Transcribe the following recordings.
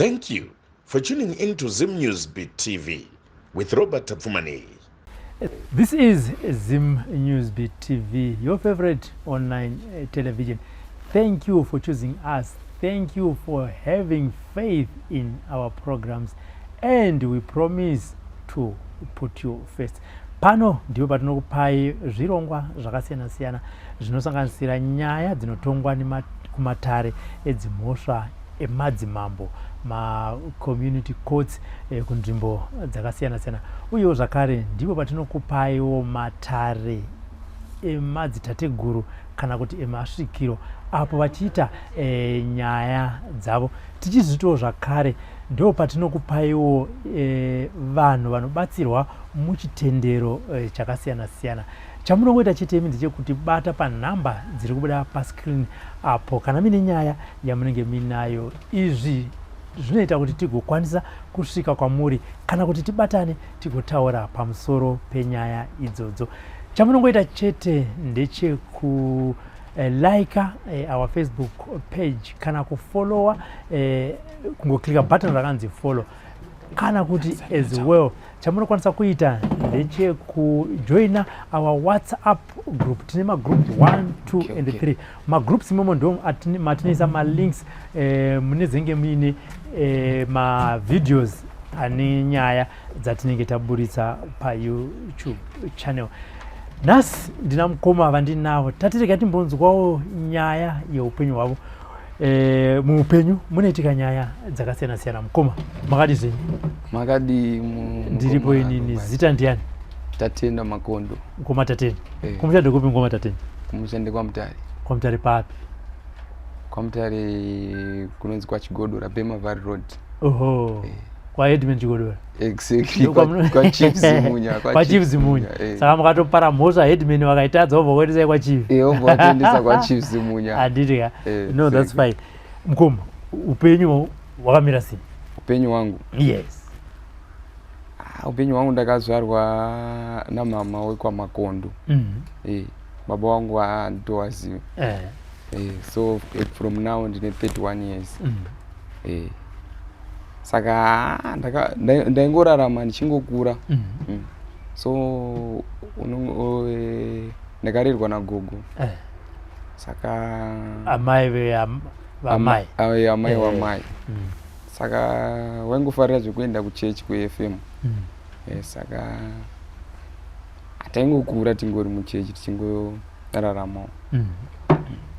Thank you for tuning in to Zim News Beat TV with Robert Tapfumaneyi. This is Zim News Beat TV, your favorite online television. Thank you for choosing us. Thank you for having faith in our programs. And we promise to put you first. Pano ndipo patinokupai zvirongwa zvakasiyana-siyana zvinosanganisira nyaya dzinotongwa kumatare edzimhosva emadzimambo, macommunity courts kunzvimbo dzakasiyana-siyana. Uyewo zvakare ndipo patinokupaiwo matare emadzitateguru kana kuti emasvikiro apo vachiita nyaya dzavo. Tichizvitawo zvakare ndo patinokupaiwo vanhu vanobatsirwa muchitendero chakasiyana-siyana. Chamunongoita chete imi ndechekuti bata panhamba dziri kubuda pascreen apo kana muine nyaya yamunenge muinayo. Izvi zvinoita kuti tigokwanisa kusvika kwamuri kana kuti tibatane tigotaura pamusoro penyaya idzodzo. Chamunongoita chete ndecheku like our Facebook page kana kufollowa, kungoklika button rakanzi follow, kana kuti as well chamunokwanisa kuita ndechekujoina our WhatsApp group. Tine magroups 1, 2 and 3. Magroups imomo ndo matinoisa malinks munezenge muine mavideos ane nyaya dzatinenge taburitsa paYouTube channel. Nhasi ndina mukoma vandinavo, tatirega timbonzwawo nyaya yeupenyu hwavo. Muupenyu munoitika nyaya dzakasiyana siyana. Mukoma, makadi zvenyu? Makadi? Ndiripo. Mukoma inini Robert. Zita ndiani? Tatenda Makondo. Mukoma Tatenda. Eh. Kumusha ndekupi, mukoma Tatenda? Kumusha ndekwaMutare. KwaMutare papi? KwaMutare kunonzi kwaChigodora, Burma Valley Road. Oho. Eh. KwaHeadman Chigodora? Exactly, kwaChief Zimunya. KwaChief Zimunya. Saka mukatopara mhosva, headman vakaitadza, vobva kuendesai kwaChief? Eh, vobva vatoendesa kwaChief Zimunya. Handiti ka? No, that's fine. Mukoma, upenyu hwakamira sei? Upenyu hwangu? Yes. Ah, upenyu hwangu, ndakazvarwa namama wekwaMakondo. Eh, baba wangu handitowazivi. So from now ndine 31 years. Eh, saka ah, ndaingorarama ndichingokura. So ndakarerwa nagogo. Saka Amai vamai? Amai wamai. Saka waingofarira zvekuenda kuchechi kuFM. Saka taingokura tingori muchechi, tichingoraramawo.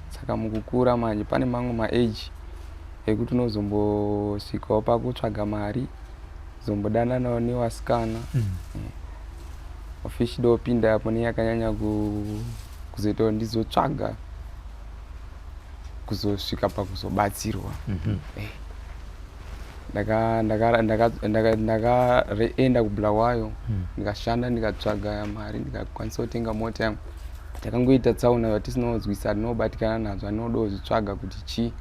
Saka mukukura manje pane mamwe maage ekuti unozombosvikawo pakutsvaga mari, zombodananawo nevasikana. Ofishi dopinda apo neyakanyanya kuzoitawo ndizotsvaga kuzosvika pakuzobatsirwa. Ndakaenda kuBulawayo, ndikashanda, ndikatsvaga mari, ndikakwanisa kutenga mota yangu. Takangoita tsaona yatisina kuzwisa, tinobatikana nazvo, anoda kuzvitsvaga kuti chii.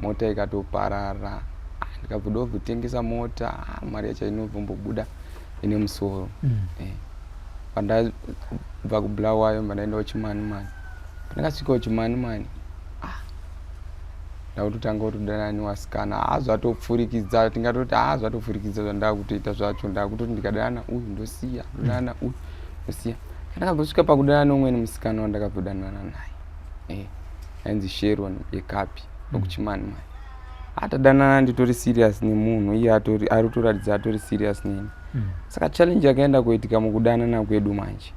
Mota ikatoparara. Ah, ndikabva ndobvutengesa mota. Ah, mari yacho inobvombobuda ine musoro. Pandabva kuBulawayo, mba ndaenda kuChimanimani. Pandakasvika kuChimanimani, ah, ndakutotanga kutodanana nevasikana. Ah, zvatopfurikidza, tingatoti ah, zvatopfurikidza zvandakutoita zvacho. Ndakutoti ndikadanana uyu ndosiya, ndodanana uyu ndosiya. Ndakambosvika pakudanana neumweni musikana wandakabvodanana naye, ainzi Sharon Yekapi wekuChimanimani. Atadanana, nditori serious nemunhu, iye ari kutoratidza atori serious neni. Saka challenge yakaenda kuitika mukudanana kwedu manje,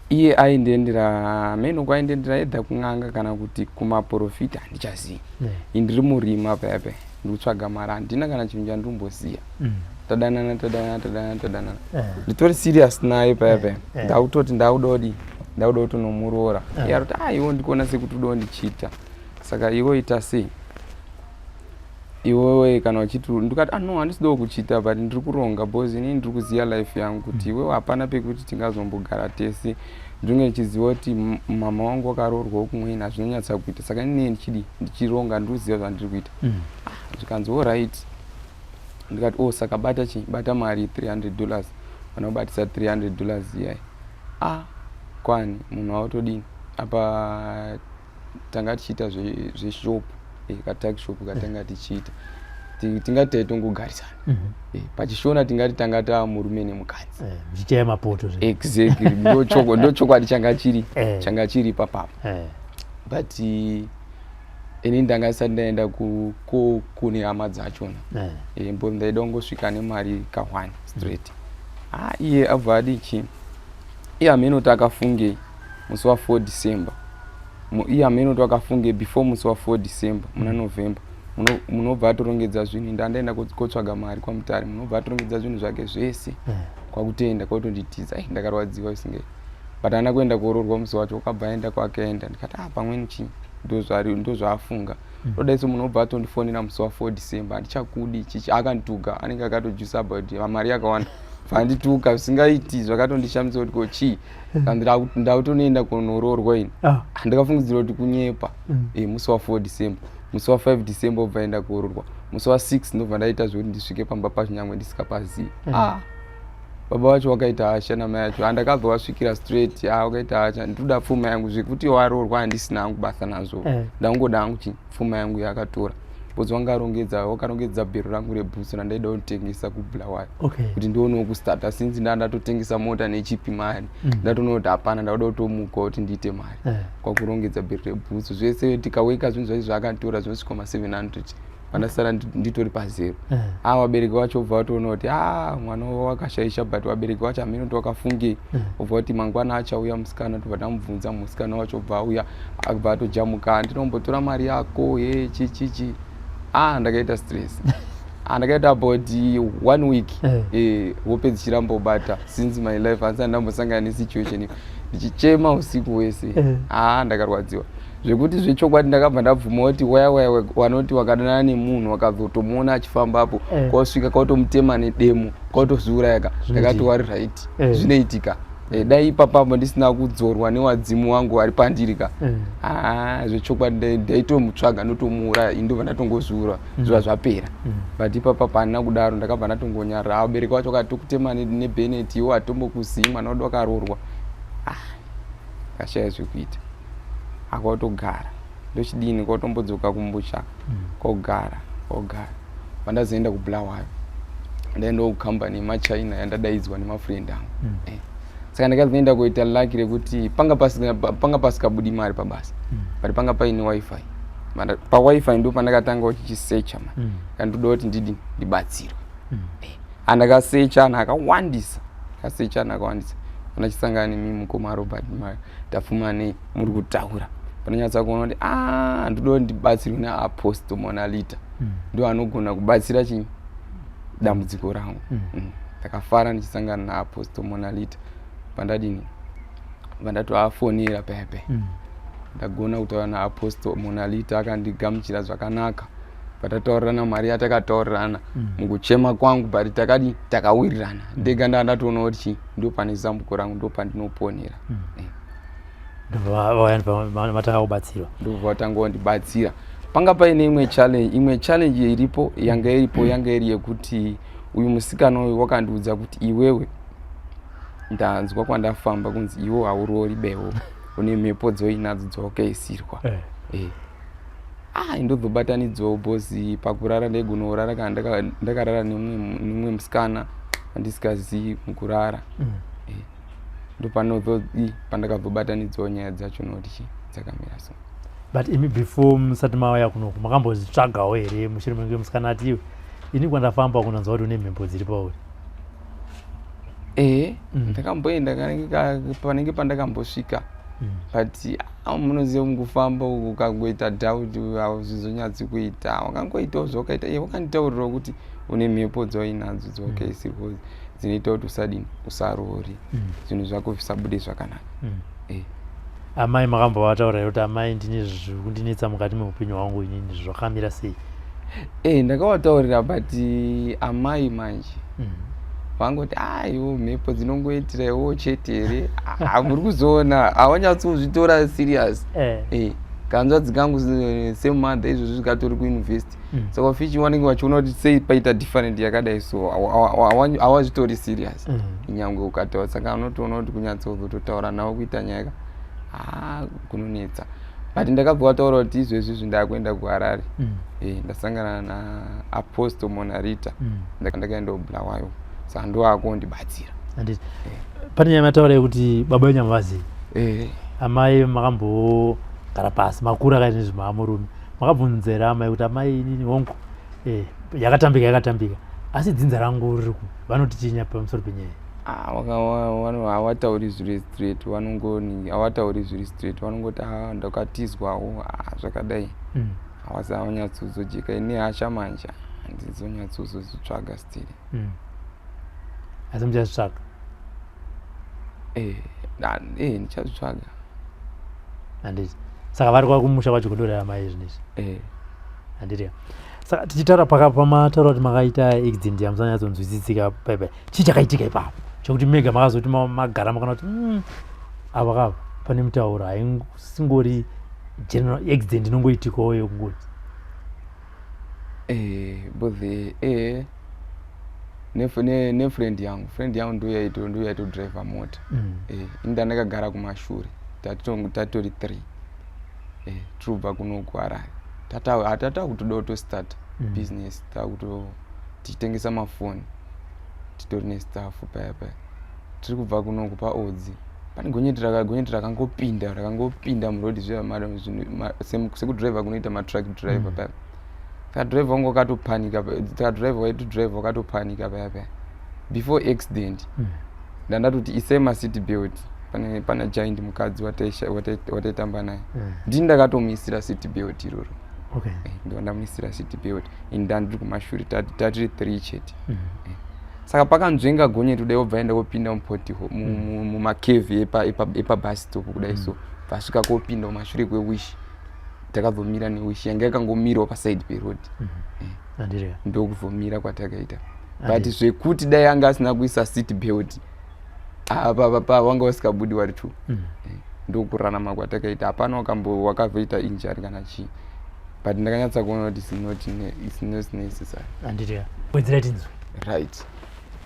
iye aindiendera meno kwaindiendera, either kun'anga kana kuti kumaprofita, handichazivi. Ndiri murima paya paya, ndiri kutsvaga mari, handina kana chinhu chandirikumboziva. Tadanana, tadanana, tadanana, tadanana. Nditori serious naye paya paya. Ndakutoti ndakuda kudii, ndakuda kutonomuroora. Iye arikuti, "Ah, iwo ndikuona sekuti uda kundichita, saka iwo ita sei iwewe kana uchiti?" Ndikati, "Ah, no, handisi kuchita, but ndiri kuronga because inini ndiri kuziva life yangu kuti iwewe hapana pekuti tingazombogara tese. Ndinge ndichiziva kuti mama wangu wakaroorwawo kumweni, hazvinonyatsa kuita. Saka inini ndichidi ndichironga, ndiri kuziva zvandiri kuita." Zvikanzi, "Alright." Ndikati, "Oh, saka bata chi bata mari $300." Vanobatisa $300 iyai. Ah, kwani munhu autodini apa, tanga tichiita zveshop. Katuckshop katanga tichiita, tingati taitongogarisana. Pachishona tingati tanga taa murume nemukadzi. Muchichaya mapoto zve. Exactly, ndo chokwadi changa chiri changa chiri papapo. But ini ndanga ndisati ndaenda kune hama dzachona. Mbo ndaida kungosvika nemari ka1 straight. Ah, iye abva adichi, iye hamene kuti akafungei musi wa4 December. Iye hamene kuti akafunge before musi wa4 December muna November, munobva atorongedza zvinhu. Ndandaenda kotsvaga mari kwaMutare, munobva atorongedza zvinhu zvake zvese kwakutenda kwakutonditiza. Ai, ndakarwadziwa isinge, but haana kuenda kuororwa musi wacho, wakabva aenda kwakaenda. Ndikati, ah, pamweni chii, ndozvaafunga. Todai so munobva atondifonera musi wa4 December, "Handichakudi," chichi, akandituka. Anenge akatojusa about mari yakawanda, vandituka zvisingaiti. Zvakatondishamisa kuti ko chii, ndakutonoenda kunoroorwa ini. Ndakafungidzira kuti kunyepa. Musi wa4 December, musi wa5 December obva enda kuororwa, musi wa6 ndobva ndaita zvekuti ndisvike pamba pacho nyangwe ndisikapazivi. Ah, baba vacho wakaita hasha namai acho, handakabva wasvikira straight. Ah, wakaita hasha, ndinoda pfuma yangu, zvekuti waroorwa handisina hangu basa nazvo. Ndangoda hangu chi pfuma yangu yaakatora, because wangarongedza, wakarongedza bhero rangu rebhutsu randaida kutengesa kuBulawayo kuti ndionewo kustarta, since ndaa ndatotengesa mota nechipi mari. Ndatoona kuti hapana, ndakuda kutomuka kuti ndiite mari. Kwakurongedza bhero rebhutsu zvese, tikaweka zvinhu zvacho zvaakanditora zvinosvika ma700, pandasara nditori pazero. A, vabereki vacho obva vatoona kuti a, mwana wavo wakashaisha, but vabereki vacho hamene kuti wakafungei. Obva kuti mangwana achauya musikana, tobva tamubvunza. Musikana wacho obva auya, akabva atojamuka, "Handinombotora mari yako ye chichichi." A, ndakaita stress. Ah, ndakaita about one week hope dzichirambobata. Since my life handisati ndambosangana nesituation iyo, ndichichema usiku hwese. Ah, ndakarwadziwa zvekuti zvechokwadi. Ndakabva ndabvuma kuti waya waya wanoti wakadanana nemunhu, wakazotomuona achifambapo, kwasvika kwatomutema nedemo, kwatozviurayaka, ndakati wari right. Zvinoitika. Dai ipapapo ndisina kudzorwa newadzimu wangu wari pandiri ka. Ah, zvechokwadi ndaitomutsvaga ndotomuuraya, ini ndobva ndatongozviura, zviva zvapera. But ipapa handina kudaro, ndakabva ndatongonyarara. Vabereki vacho vakati, "Tokutema nebenet, iwo hatombokuzivi, mwana wedu wakaroorwa." Ah, akashaya zvekuita, akatogara, ndochidini, kwatombodzoka kumbusha, kogara kogara. Pandazoenda kuBulawayo, ndaendawo kukambani yemachina yandadaidzwa nemafriend angu. Saka ndakazoenda kuita lucky rekuti panga pasikabudi mari pabasa, but panga paine WiFi. PaWiFi ndo pandakatanga kuchichisecha ma kandoda kuti ndidi ndibatsirwe. Andakasecha anhu akawandisa, akasecha anhu akawandisa, pandachisangana nemi mukoma Robert Tapfumanei muri kutaura, panonyatsa kuona kuti a, ndoda kuti ndibatsirwe naApostle Monalita, ndo anogona kubatsira chinyi dambudziko rangu. Ndakafara ndichisangana naApostle Monalita. Pandadini, pandatoafonera paya paya, ndagona kutaura naApostle Monalita, akandigamuchira zvakanaka. Patataurirana mari yatakataurirana mukuchema kwangu, but takadi takawirirana. Ndega ndaa ndatoona kuti chi ndo pane zambuko rangu, ndo pandinoponera. Ndobva matanga kubatsirwa. Ndobva vatanga kundibatsira. Panga paine imwe challenge, imwe challenge iripo, yanga iripo, yanga iri yekuti uyu musikana uyu wakandiudza kuti, "Iwewe, ndanzwa kwandafamba kunzi iwe haurori bewo, une mhepo dzoinadzo dzawakaisirwa." Ah, indobvobatanidzawo boss pakurara ndaigonorara kana ndakarara nemumwe musikana wandisikazivi mukurara. Ndopanozodi pandakabvobatanidzawo nyaya dzacho nokuti chi dzakamira so. But imi before musati mauya kunoku, makambozvitsvagawo here mushure menge musikana ati, "Iwe, ini kwandafamba kunonzwa kuti une mhepo dziri pauri"? Ehe. Ndakamboenda panenge pandakambosvika, but ah, munoziva mukufamba uku ukangoita doubt hauzvizonyatsi kuita. Wakangoitawo zvawakaita, iye wakanditaurirawo kuti une mhepo dzawainadzo dzawakaisirwa dzinoita kuti usadini, usarori, zvinhu zvako zvisabude zvakanaka. Amai makambovataura here kuti, "Amai, ndine zviri kundinetsa mukati meupenyu hwangu inini, zvakamira sei"? Ndakavataurira, but amai manje vangoti, "Aiwo, mhepo dzinongoitira iwo chete here? Ah, muri kuzoona." Hawanyatsozvitora serious. Kanzvadzi kangu semother izvozvi zvikatori kuuniversity, saka fichi vanenge vachiona kuti sei paita different yakadai, so hawazvitori serious. Nyangwe ukataura, saka unotoona kuti kunyatsozototaura navo kuita nyaya ka, ah, kunonetsa. But ndakabva wataura kuti izvezvizvi ndakuenda kuHarare. Ndasangana naApostle Monarita. Ndakaenda kuBulawayo, saka ndo akondibatsira. Handiti pane nyaya mataura yekuti baba venyu havazivi? Amai makambogara pasi, makura akaita nezvemaamurume, makabvunzera amai kuti, "Amai, inini hongu, yakatambika, yakatambika, asi dzinza rangu riri ku vanoti chinya pamusoro penyaya?" Ah, hawatauri zviri straight. Vanongoni hawatauri zviri straight, vanongoti, "Ah, ndakatizwawo, ah, zvakadai." Hawasi havanyatsozojeka. Ine hasha manje, handizonyatsozozvitsvaga still. Asi muchazvitsvaga? Eh, ndichazvitsvaga. Handiti saka vari kwakumusha kwacho kudorera amai zvinezvi? Eh. Handiti saka tichitaura pamataura kuti makaita accident yamusanyatsonzwisisika paipai, chii chakaitika ipapo chekuti mega makazoti magara makana kuti, ava kava pane mutauro, haisingori general accident inongoitikawo yekungoti"? Both nefriend yangu, friend yangu ndo yaitodriver mota. Ini ndandakagara kumashure, tatori three, tirikubva kuno kuHarare, tata kutoda kutostart business, takuto tichitengesa mafoni, titori nestaff paya paya. Tiri kubva kunoku, paodzi pane gonyeti rakangopinda muroad zviya, sekudriver kunoita matruck driver paya. Saka driver wangu wakatopanika, saka driver waitodriver wakatopanika paya paya before accident. Ndandatoti isai maseat belt, pane giant mukadzi wataitamba naye. Ndini ndakatomuisira seat belt iroro. Ndo ndamuisira seat belt, ini ndandiri kumashure, tatiri three chete. Saka pakanzvenga gonyeti kudai, wobva enda kopinda mupothole, mumacurve epabus stop kudai, so vasvika kopinda kumashure kweWish. Takazomira neWish yanga yakangomirawo paside peroad. Handiti Ndokuzomira kwatakaita, but zvekuti dai anga asina kuisa seat belt apa, wanga usingabudi wari two. Ndokurarama kwatakaita, hapana wakazoita injury kana chii, but ndakanyatsa kuona kuti it's not necessary. Handiti wedzera tinzwe. Right,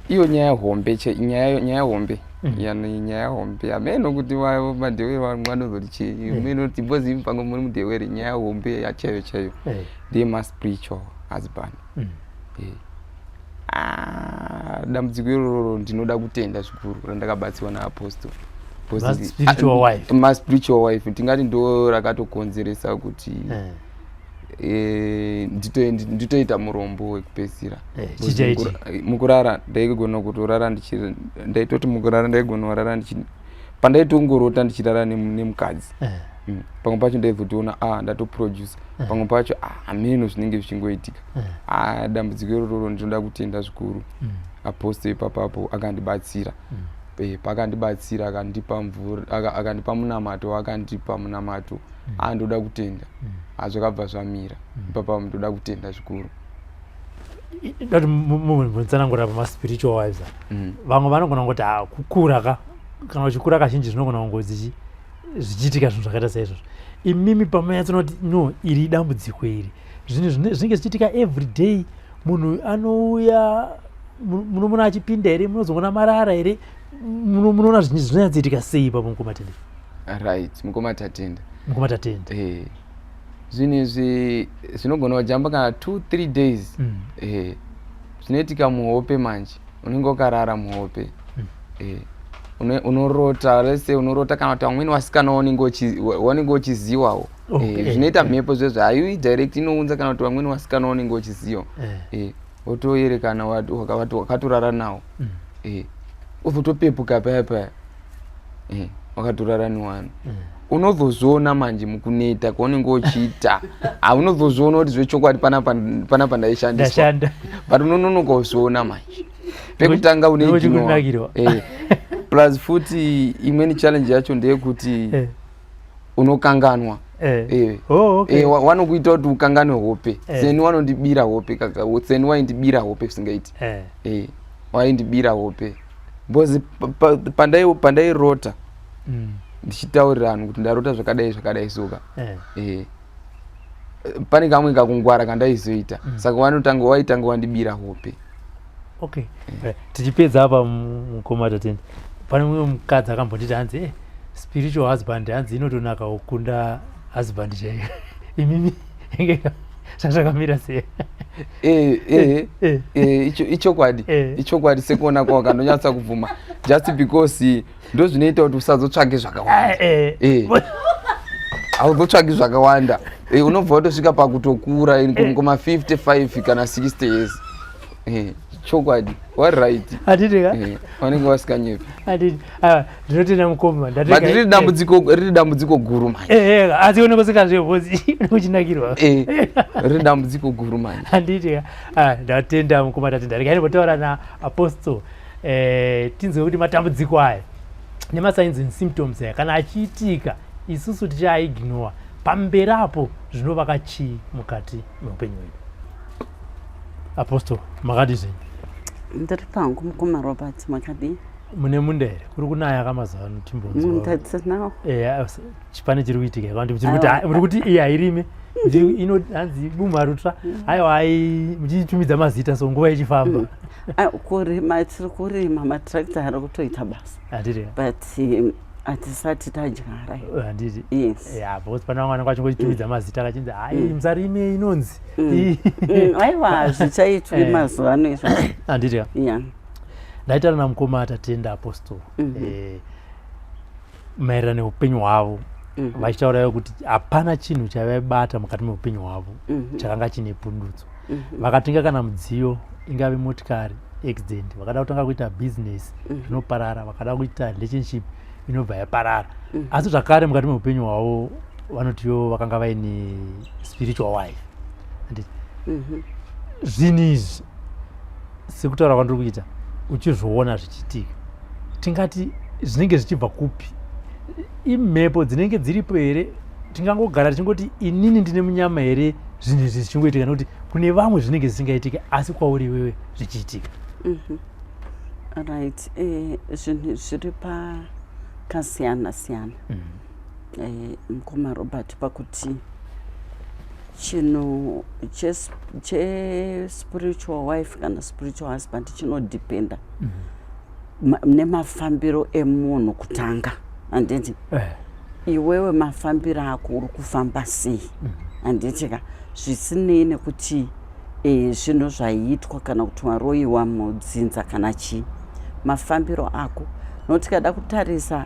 iyo nyaya hombe, nyaya hombe. Yani nyaya hombe, hameno kuti maDhewere vanozoti chii. Meno kuti mbozi mupango muri muDhewere, nyaya hombe yachaiyo chaiyo ndeyemaspiritual husband. Ah, dambudziko iroro ndinoda kutenda zvikuru randakabatsiwa naapostle. Ma-spiritual wife. Maspiritual wife, tingati ndo rakatokonzeresa kuti nditoita murombo wekupedzisira. Chii chaitika? Mukurara ndaigona kutorara ndaitoti mukurara ndaigona kurara pandaitongorota ndichirara nemukadzi. Pamwe pacho ndaizotoona, ah, ndatoproduce, pamwe pacho, ah, hameno zvinenge zvichingoitika. Ah, dambudziko irororo ndinoda kutenda zvikuru apostle ipapapo akandibatsira. Pakandibatsira akandipa mvura, akandipa munamato, akandipa munamato. Ah, ndoda kutenda. Ah, zvakabva zvamira ipapapo, ndoda kutenda zvikuru. Dati mutsanangurira pamaspiritual wives apa. Vamwe vanogona kungoti, "Ah, kukura ka, kana uchikura kazhinji zvinogona kungozi zvichiitika zvinhu zvakaita saizvozvo." Imimi pamanyatsonoti, "No, iri idambudziko iri," zvinhu zvinenge zvichiitika every day, munhu anouya, munomona achipinda here, munozongona marara here, munoona zvinonyatsoitika sei ipapo, mukoma Tendai? Right, mukoma Tatenda. Mukoma Tatenda. Zvinhu izvi zvinogona kujamba kana 2, 3 days. Zvinoitika muhope manje, unenge wakarara muhope. Unorota, let's say unorota kana kuti vamweni vasikana wanenge uchiziwawo. Zvinoita mhepo zvezvo, haiui direct, inounza kana kuti vamweni vasikana wanenge uchiziwa. Wotoerekana wakatorara nawo. Uzotopepuka paya paya, wakatorara newanhu. Unozozviona manje mukuneta kwaunenge uchiita, haunozozviona kuti zvechokwadi panapa ndaishandiswa. Ndashanda. But unononoka kuzviona manje, pekutanga Unenge uchikunakirwa. Plus futi imweni challenge yacho ndeyekuti unokanganwa. Oh, okay. Wanokuita kuti ukanganwe hope. Seni wanondibira hope kaka, seni waindibira hope zvisingaiti. Waindibira hope because pandairota ndichitaurira vanhu kuti ndarota zvakadai zvakadai soka, pane kamwe kakungwara kandaizoita, saka vanotanga waitanga wandibira hope. Okay. Tichipedza apa, mukoma Tatenda, pane mumwe mukadzi akambonditi hanzi, spiritual husband hanzi inotonaka kukunda Husband chaiyo, imimi zvazvakamira sei? Ichokwadi, ichokwadi. Sekuona kwawakandonyatsa kubvuma, just because ndo zvinoita kuti usazotsvage zvakawanda. Hauzotsvagi zvakawanda. Unobva watosvika pakutokura kuma 55 kana 60 years. Chokwadi, waright. Handiti ka? Vanenge vasikanyepi. Handiti? Aiwa, ndinotenda mukoma. But riri dambudziko guru manje. Asi unenge usingazvebhozi, unenge uchinakirwa. Riri dambudziko guru manje. Handiti ka? Ah, ndatenda mukoma, ndatenda. Regai ndimbotaura naApostle, tinzwe kuti matambudziko aya nemasigns and symptoms aya, kana achiitika, isusu tichiaignora pamberi apo, zvinovaka chii mukati meupenyu hwedu? Apostle, makadi zvenyu? Ndiri pangu, mukoma Robert, makadii? Mune munda here? Kuri kunaya kamazuva ano, timbonzwa. Munda tinawo. Chipane chiri kuitika muri kuti iyi hairime, ino hanzi bumharutsva. Aiwa, ai muchitumidza mazita, so nguva ichifamba. Kurima tiri kurima, matrakta ari kutoita basa. Handiti? But hatisati tadyara. Handiti? Yes. Ya, because pane vamwe vanenge vachingochitumidza mazita, akachinzi, "Hai, musarime inonzi." Aiwa, zvichaitwi mazuva ano izvozvo. Handiti? Ya. Ndaitaura namukoma Tatenda, Apostle, maererano neupenyu hwavo, vachitaurayo kuti hapana chinhu chavaibata mukati meupenyu hwavo chakanga chine pundutso. Vakatenga kana mudziyo, ingave motikari, accident. Vakada kutanga kuita bhizinesi, zvinoparara. Vakada kuita relationship, inobva yaparara. Asi zvakare mukati meupenyu hwavo vanotiwo vakanga vaine spiritual wife. Handiti? Zvinhu izvi, sekutaura kwandiri kuita, uchizviona zvichiitika, tingati zvinenge zvichibva kupi? Imhepo dzinenge dziripo here? Tingangogara tichingoti inini ndine munyama here, zvinhu izvi zvichingoitika? Nekuti kune vamwe zvinenge zvisingaitiki, asi kwauri iwewe zvichiitika. Right, zvinhu zviri pakasiyana siyana, mukoma Robert, pakuti chinhu chespiritual wife kana spiritual husband chinodhipenda nemafambiro emunhu kutanga, handiti? Iwewe mafambiro ako uri kufamba sei, handiti ka? Zvisinei nekuti zvinhu zvaiitwa kana kuti waroyiwa mudzinza kana chii, mafambiro ako. Nokuti tikada kutarisa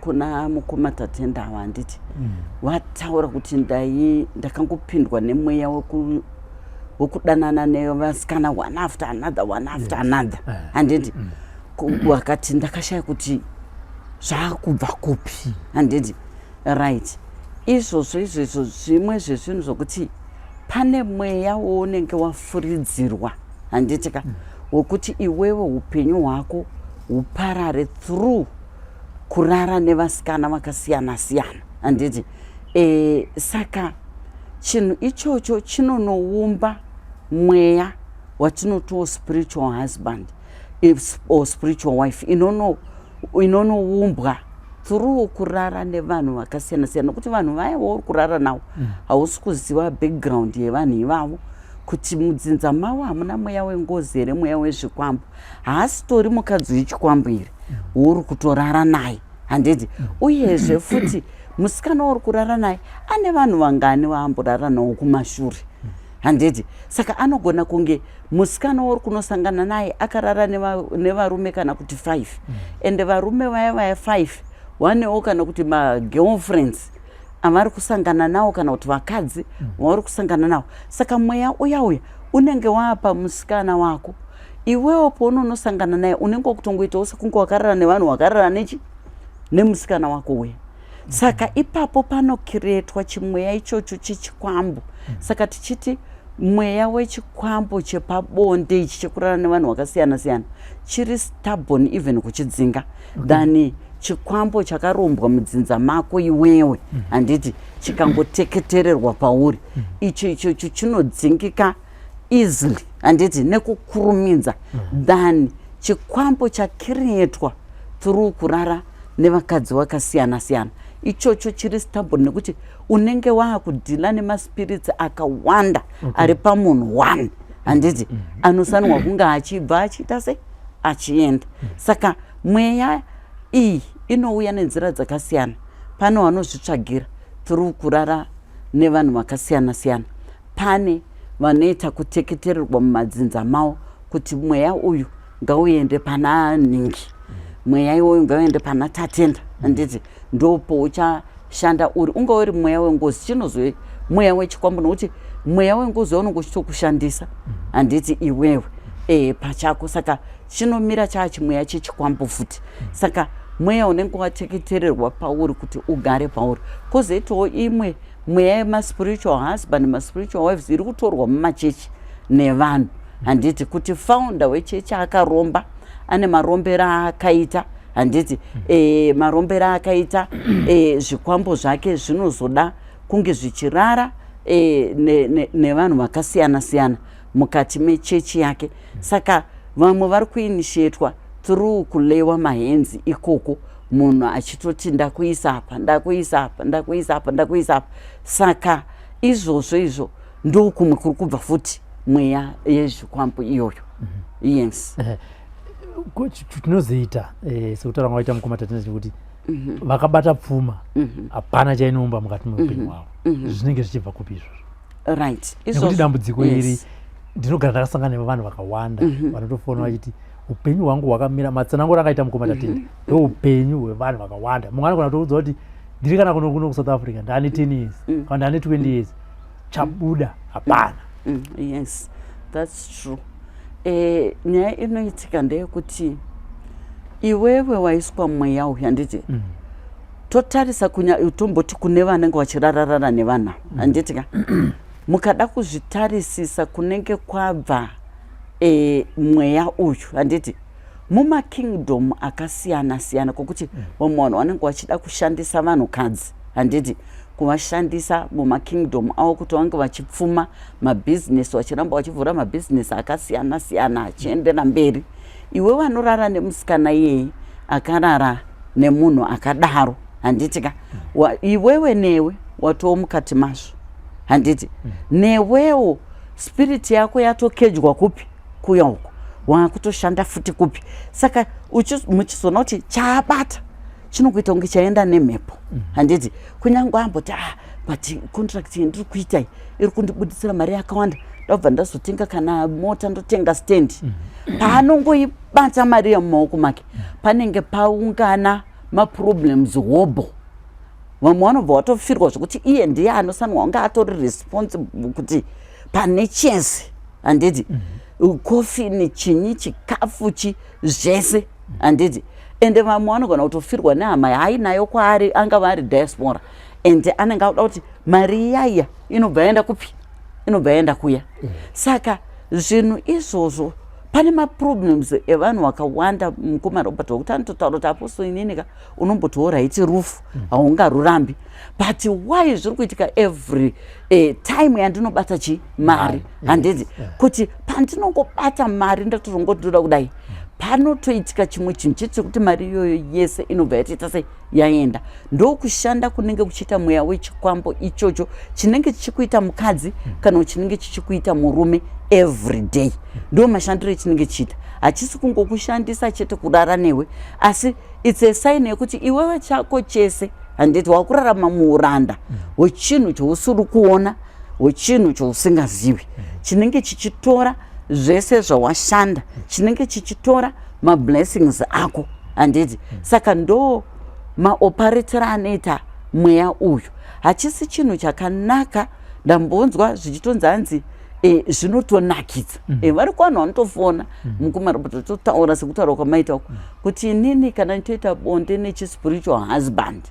kuna mukoma Tatendawo, handiti? Wataura kuti ndai ndakangopindwa nemweya wekudanana nevasikana, one after another, one after another, handiti? Wakati ndakashaya kuti zvaakubva kupi, handiti? Right, izvozvo izvozvo zvimwe zvezvinhu zvokuti pane mweya wounenge wafuridzirwa, handiti ka, wekuti iwewe upenyu hwako huparare through kurara nevasikana vakasiyana siyana, handiti? Saka chinhu ichocho chinonoumba mweya watinotiwo spiritual husband or spiritual wife, inonoumbwa through kurara nevanhu vakasiyana siyana. Nokuti vanhu vaya vauri kurara navo, hausi kuziva background yevanhu ivavo, kuti mudzinza mavo hamuna mweya wengozi here, mweya wezvikwambo. Haasitori mukadzi wechikwambo here wouri kutorara naye, handiti? Uyezve futi musikana wauri kurara naye ane vanhu vangani vaamborara navo kumashure, handiti? Saka anogona kunge musikana wauri kunosangana naye akarara nevarume kana kuti 5, ende varume vaya vaya 5 wanewo kana kuti magirlfriends avari kusangana nawo, kana kuti vakadzi vauri kusangana nawo. Saka mweya uya uya unenge waapa musikana wako iwewo, paunonosangana naye unenge wakutongoitawo sekunge wakarara nevanhu wakarara nechi nemusikana wako uya. Saka ipapo panokiretwa chimweya ichocho chechikwambo. Saka tichiti mweya wechikwambo chepabonde ichi, chekurara nevanhu vakasiyana siyana, chiri stubborn even kuchidzinga than chikwambo chakarombwa mudzinza mako iwewe, handiti? Chikangoteketererwa pauri, icho ichocho chinodzingika easily, handiti, nekukurumidza, than chikwambo chakiretwa through kurara nevakadzi vakasiyana siyana. Ichocho chiri stubborn nekuti unenge waakudhila nemaspirits akawanda ari pamunhu one, handiti? Anosanirwa kunge achibva achiita sei, achienda. Saka mweya iyi inouya nenzira dzakasiyana. Pane vanozvitsvagira through Through kurara nevanhu vakasiyana siyana, pane vanoita kuteketererwa mumadzinza mavo kuti mweya uyu ngauende pana nhingi, mweya iwoyu ngauende pana Tatenda, handiti? Ndopouchashanda uri, unga uri mweya wengozi, chinozwe mweya wechikwambo, nokuti mweya wengozi waunenge uchitokushandisa, handiti, iwewe pachako. Saka chinomira chaa chimweya chechikwambo futi. Saka mweya unenge wateketererwa pauri kuti ugare pauri. Kwozoitawo imwe mweya yemaspiritual husband, maspiritual wives iri kutorwa mumachechi nevanhu, handiti, kuti founder wechechi akaromba, ane marombero aakaita, handiti? Marombero aakaita, zvikwambo zvake zvinozoda kunge zvichirara nevanhu vakasiyana siyana mukati mechechi yake. Saka vamwe vari kuinitiatwa through kulewa mahands ikoko, munhu achitoti, "Ndakuisa apa, ndakuisa apa, ndakuisa apa, ndakuisa apa." Saka izvozvo izvo ndokumwe kuri kubva futi mweya yezvikwambo iyoyo, yes. Tinozoita sekutaura kwaita mukoma Tatenda chekuti vakabata pfuma, hapana chainoumba mukati meupenyu hwavo. Zvinenge zvichibva kupi izvozvo? Nekuti dambudziko iri ndinogara ndakasangana nevanhu vakawanda vanotofona vachiti upenyu hwangu hwakamira. Matsananguro akaita mukoma Tatenda ndo upenyu hwevanhu vakawanda. Mumwe anogona kutoudza kuti ndiri kana kuno kuno kuSouth Africa, ndaane 10 years kana ndaane 20 years, chabuda hapana. Yes, that's true. Nyaya inoitika ndeyekuti iwewe waiswa mweya uyu, handiti? Totarisa kunya tomboti kune vanenge vachirararara nevana, handiti ka? Mukada kuzvitarisisa kunenge kwabva mweya uyu, handiti, mumakingdom akasiyana siyana, kwokuti vamwe vanhu vanenge vachida kushandisa vanhukadzi, handiti, kuvashandisa mumakingdom avo kuti vange vachipfuma mabhizinesi, vachiramba vachivhura mabhizinesi akasiyana siyana achiendera mberi. Iwe vanorara nemusikana iyeye akarara nemunhu akadaro, handiti ka? Iwewe newe watoo mukati mazvo, handiti? Newewo spirit yako yatokejwa kupi? Kuya uko waakutoshanda futi kupi. Saka muchizoona kuti chaabata chinokuita kunge chaenda nemhepo, handiti? Kunyange amboti, "Ah, but contract yandiri kuita iyi iri kundibudisira mari yakawanda, ndabva ndazotenga kana mota, ndotenga stand," paanongoibata mari yemumaoko make, panenge paungana maproblems hobho. Vamwe vanobva vatofirwa zvokuti iye ndiye anosanwa kunge atori responsible kuti pane chese, handiti? Kofini, chinyi, chikafu, chi zvese, handiti? Ende vamwe vanogona kutofirwa nehama yaainayo kwaari, angava ari diaspora, ende anenge akuda kuti mari iyaiya inobva yaenda kupi? Inobva yaenda kuya. Saka zvinhu izvozvo, pane maproblems evanhu vakawanda, mukoma Robert, wekuti anototaura kuti, "Apostle, inini ka unombotiwo right, rufu haungarurambi, but why zviri kuitika every time yandinobata chi mari, handiti, kuti pandinongobata mari ndatorongotoda kudai, panotoitika chimwe chinhu chete chekuti mari iyoyo yese inobva yatoita sei? Yaenda." Ndokushanda kunenge kuchiita mweya wechikwambo ichocho chinenge chichikuita mukadzi kana chinenge chichikuita murume every day. Ndo mashandiro echinenge chichiita. Hachisi kungokushandisa chete kurara newe, asi it's a sign yekuti iwewe chako chese, handiti, wakurarama muuranda hwechinhu chousiri kuona, hwechinhu chousingazivi, chinenge chichitora zvese zvawashanda, chinenge chichitora mablessings ako, handiti? Saka ndo maoperatero anoita mweya uyu. Hachisi chinhu chakanaka. Ndambonzwa zvichitonzi, hanzi zvinotonakidza. Vari kuvanhu vanotofona, mukoma Robert, totaura sekutaura kwamaita uko kuti inini kana nditoita bonde nechispiritual husband,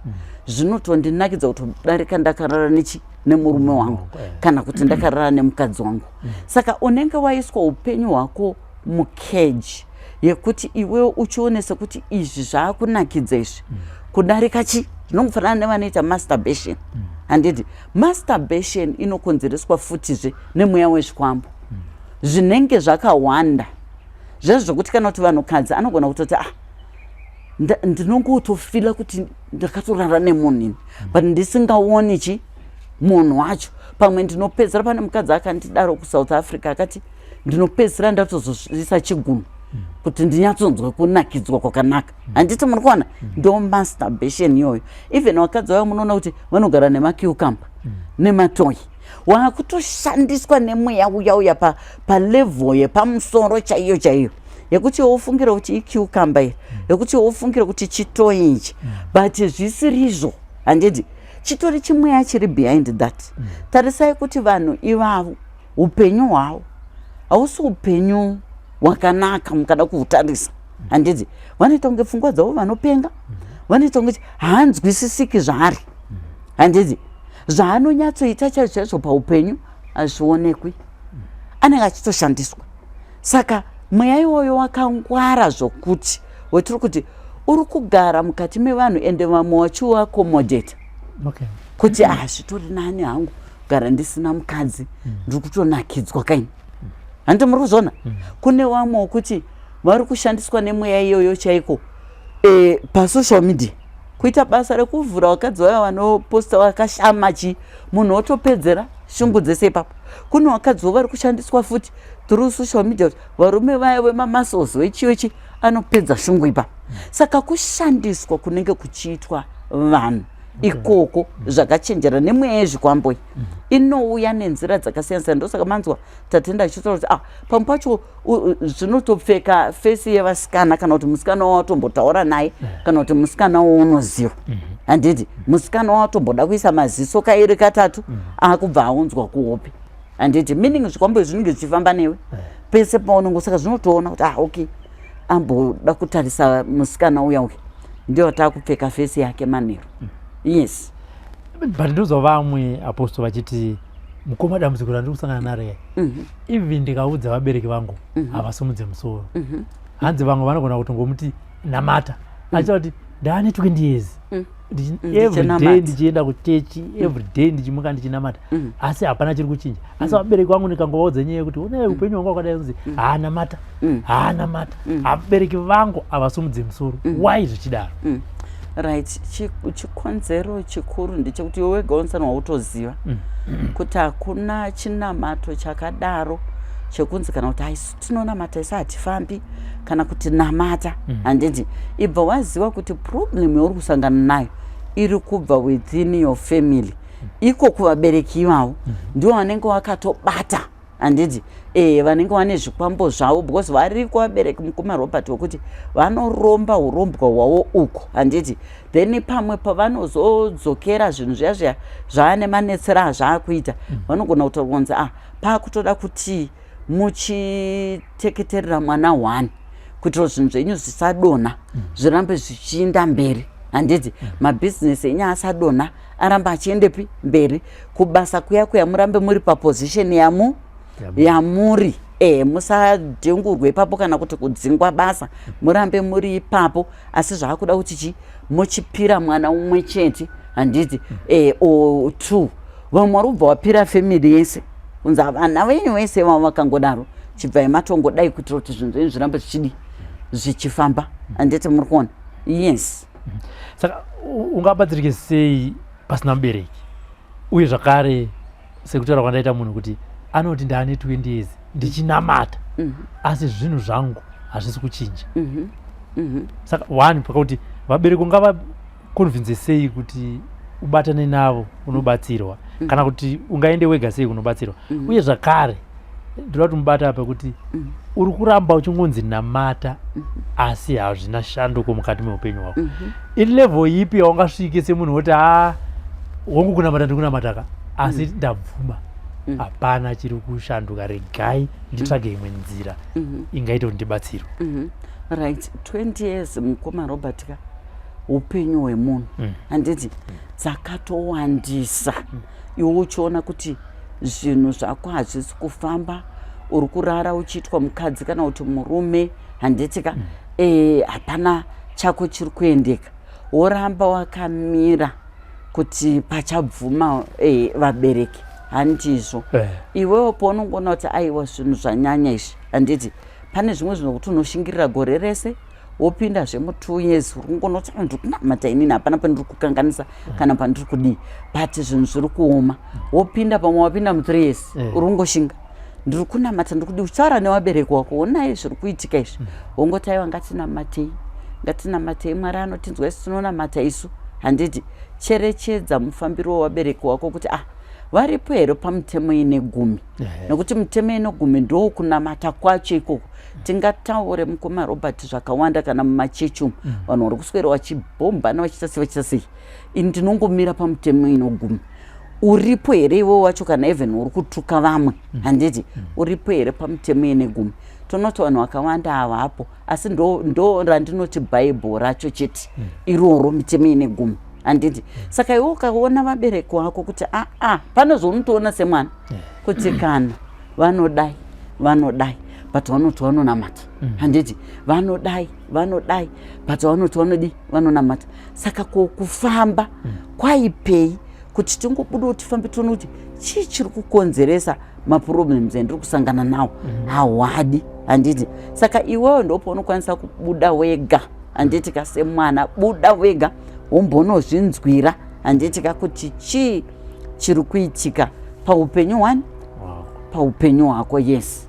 zvinotondinakidza kutodarika ndakarara nechi nemurume wangu kana kuti ndakarara nemukadzi wangu. Saka unenge waiswa upenyu hwako mukeji yekuti iwewe uchione sekuti izvi zvaakunakidza izvi kudarika chi zvinongofanana nevanoita masturbation, handiti? Masturbation inokonzereswa futizve nemweya wezvikwambo zvinenge zvakawanda zvezvo, zvokuti kana kuti vanhukadzi anogona kutoti, "Ah, ndinongotofila kuti ndakatorara nemunhu ini, but ndisingaoni chi munhu wacho." Pamwe ndinopedzisira, pane mukadzi akandidaro kuSouth Africa, akati, "Ndinopedzisira ndatozozvisa chigunwe." Kuti ndinyatsonzwe kunakidzwa kwakanaka. Handiti muri kuona? Ndo masturbation iyoyo. Even vakadzi vavo munoona kuti vanogara nemacucumber nematoyi, waakutoshandiswa nemweya uya uya palevel yepamusoro chaiyo chaiyo, yekuti wofungira kuti icucumber iri, yekuti wofungira kuti chitoyi ichi, but zvisirizvo, handiti? Chitori chimweya chiri behind that. Tarisai kuti vanhu ivavo upenyu hwavo hausi upenyu hwakanaka mukada kuhutarisa, handiti? Vanoita kunge pfungwa dzavo vanopenga, vanoita kunge haanzwisisiki zvaari, handiti? Zvaanonyatsoita chaizvo chaizvo paupenyu hazvionekwi, anenge achitoshandiswa. Saka mweya iwoyo wakangwara zvokuti wetiri kuti uri kugara mukati mevanhu, ende vamwe vachiuaccommodata kuti, "Ah, zvitori nani hangu kugara ndisina mukadzi, ndiri kutonakidzwa kaini." Handiti muri kuzviona? Kune vamwe wokuti vari kushandiswa nemweya iyoyo chaiko pasocial media, kuita basa rekuvhura vakadzi vaya vanoposta vakashama chi, munhu wotopedzera shungu dzese ipapo. Kune vakadziwo vari kushandiswa futi through social media, kuti varume vaya vemamuscles vechiwechi anopedza shungu ipapo. Saka kushandiswa kunenge kuchiitwa vanhu ikoko zvakachenjera nemweya yezvikwambo inouya nenzira dzakasiyana siyana. Ndosaka manzwa Tatenda achitaura kuti, ah, pamwe pacho zvinotopfeka face yevasikana, kana kuti musikana wawatombotaura naye, kana kuti musikana waunoziva, handiti? Musikana wawatomboda kuisa maziso kairi katatu, akubva aunzwa kuhope, handiti? Meaning zvikwambo izvi zvinenge zvichifamba newe pese paunongo. Saka zvinotoona kuti, ah, okay, amboda kutarisa musikana uya uya, ndiyo taakupfeka face yake manheru. Yes. But ndozwa vamwe, Apostle, vachiti, "Mukoma, dambudziko randiri kusangana naro yai, even ndikaudza vabereki vangu, havasumudze musoro." Hanzi vamwe vanogona kutongomuti, "Namata," achitaura kuti, "Ndaane 20 years every day Ndichinamata. ndichienda kuchechi, every day ndichimuka ndichinamata, asi hapana chiri kuchinja. Asi vabereki vangu ndikangovaudza nyaya yekuti onai upenyu hwangu hwakadai, kunzi haanamata, haanamata. Vabereki vangu havasumudze musoro. Why zvichidaro?" Right, chikonzero chikuru ndechekuti iwe wega unofanirwa kutoziva kuti hakuna chinamato chakadaro chekunzi kana kuti aisu tinonamata isu hatifambi, kana kuti namata, handiti? Ibva waziva kuti problem yauri kusangana nayo iri kubva within your family, iko kuvabereki ivavo ndivo vanenge vakatobata, handiti? Vanenge vane zvikwambo zvavo, because variko vabereki, mukoma Robert, wekuti vanoromba urombwa hwavo uko, handiti? Then pamwe pavanozodzokera, zvinhu zviya zviya zvaane manetsero azvaakuita, vanogona kutaura kunzi, "Ah, paakutoda kuti muchiteketerera mwana one kuitira kuti zvinhu zvenyu zvisadonha, zvirambe zvichiinda mberi, handiti? Mabhizinesi enyu asadonha, aramba achiendepi mberi kubasa kuya kuya, murambe muri paposition yamu yamuri, musadhengurwe ipapo kana kuti kudzingwa basa, murambe muri ipapo. Asi zvaakuda kuti chi muchipira mwana umwe chete, handiti, or two." Vamwe vari kubva wapira family yese, kunzi vana venyu vese vavo vakangodaro, chibvai matongodai kuitira kuti zvinhu zvenyu zvirambe zvichidi zvichifamba, handiti muri kuona? Yes. Saka ungabatsirike sei pasina mubereki? Uye zvakare, sekutaura kwandaita, munhu kuti anoti, "Ndaane 20 years ndichinamata, asi zvinhu zvangu hazvisi kuchinja." Saka one, pakakuti vabereki ungavaconvince sei kuti ubatane navo unobatsirwa, kana kuti ungaende wega sei kunobatsirwa? Uye zvakare ndoda kuti mubate apa kuti uri kuramba uchingonzi namata, asi hazvina shanduko mukati meupenyu hwako. Ilevel ipi yaungasvike semunhu woti, "Ha, hongu, kunamata ndikunamata ka, asi ndabvuma, hapana chiri kushanduka, regai nditsvage imwe nzira ingaita kuti ndibatsirwe"? Right, 20 years, mukoma Robert, ka upenyu hwemunhu, handiti? Dzakatowandisa. Iwe uchiona kuti zvinhu zvako hazvisi kufamba, uri kurara uchiitwa mukadzi kana kuti murume, handiti ka? Hapana chako chiri kuendeka, woramba wakamira kuti pachabvuma vabereki, handizvo? Iwewo paunongoona kuti, aiwa, zvinhu zvanyanya izvi, handiti? Pane zvimwe zvinhu kuti unoshingirira gore rese, wopindazve mu2 years, uri kungoona kuti, "Ah, ndiri kunamata inini, hapana pandiri kukanganisa kana pandiri kudii, but zvinhu zviri kuoma." Wopinda pamwe wapinda mu3 years, uri kungoshinga. Ndiri kunamata, ndiri kudi uchitaura nevabereki wako, onai zviri kuitika izvi. Wongoti aiwa, ngatinamatei, ngatinamatei, Mwari anotinzwa, isu tinonamata isu, handiti? Cherechedza mufambiro wevabereki wako kuti ah, varipo here pamutemo ine gumi, nekuti mutemo ine gumi ndokunamata kwacho ikoko. Tingataure, mukoma Robert, zvakawanda kana mumachechi umu, vanhu vari kuswera vachibhombana, vachiita sei, vachiita sei. Ini ndinongomira pamutemo ino gumi. Uripo here iwe wacho, kana even uri kutuka vamwe, handiti? Uripo here pamutemo ine gumi? Tonoti vanhu vakawanda havapo, asi ndo randinoti bhaibheri racho chete iroro, mitemo ine gumi, handiti? Saka iwe ukaona vabereki wako kuti aa, pane zvaunotoona semwana kuti kana vanodai, vanodai, but vanoti vanonamata, handiti? Vanodai, vanodai, but vanoti vanodi vanonamata. Saka ko kufamba kwaipei kuti tingobudawo tifambe, tione kuti chii chiri kukonzeresa maproblems andiri kusangana nawo? Hawadi, handiti? Saka iwewe ndopaunokwanisa kubuda wega, handiti ka? Semwana, buda wega, wombonozvinzwira, handiti ka, kuti chii chiri kuitika paupenyu hwani, paupenyu hwako, yes.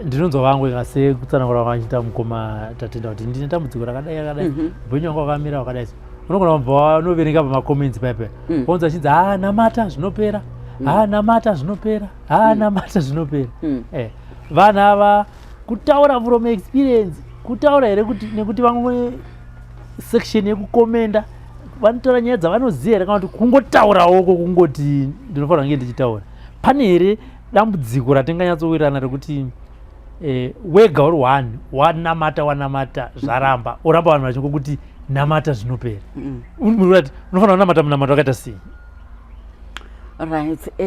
Ndinonzwa vangu sekutsanangura kwachiita mukoma Tatenda kuti ndine dambudziko rakadai rakadai, upenyu hwangu hwakamira hwakadai. Unogona kubva wanoverenga pamacomments paipa, wonzwa achinzi, "Ha, namata zvinopera, ha, namata zvinopera, ha, namata zvinopera." Vanhu ava kutaura from experience, kutaura here kuti nekuti vamwe section yekukomenda vanotaura nyaya dzavanoziva here, kana kuti kungotaurawo ko kungoti ndinofanira kunge ndichitaura? Pane here dambudziko ratinganyatsowirirana rekuti wega uri one, wanamata, wanamata, zvaramba, oramba vanhu vachingokuti namata zvinopera? Unofanira kunamata munamato wakaita sei? Right,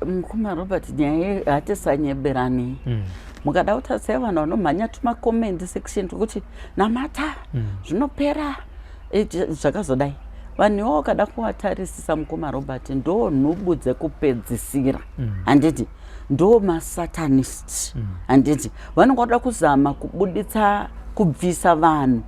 mukoma Robert, nyaya hatisanyeberani. Mukada kutarisai vanhu vanomhanya tumacomment section twekuti namata zvinopera, zvakazodai, vanhu ivo wakada kuvatarisisa, mukoma Robert, ndo nhubu dzekupedzisira, handiti? Ndo masatanist, handiti? Vanonge vada kuzama kubuditsa, kubvisa vanhu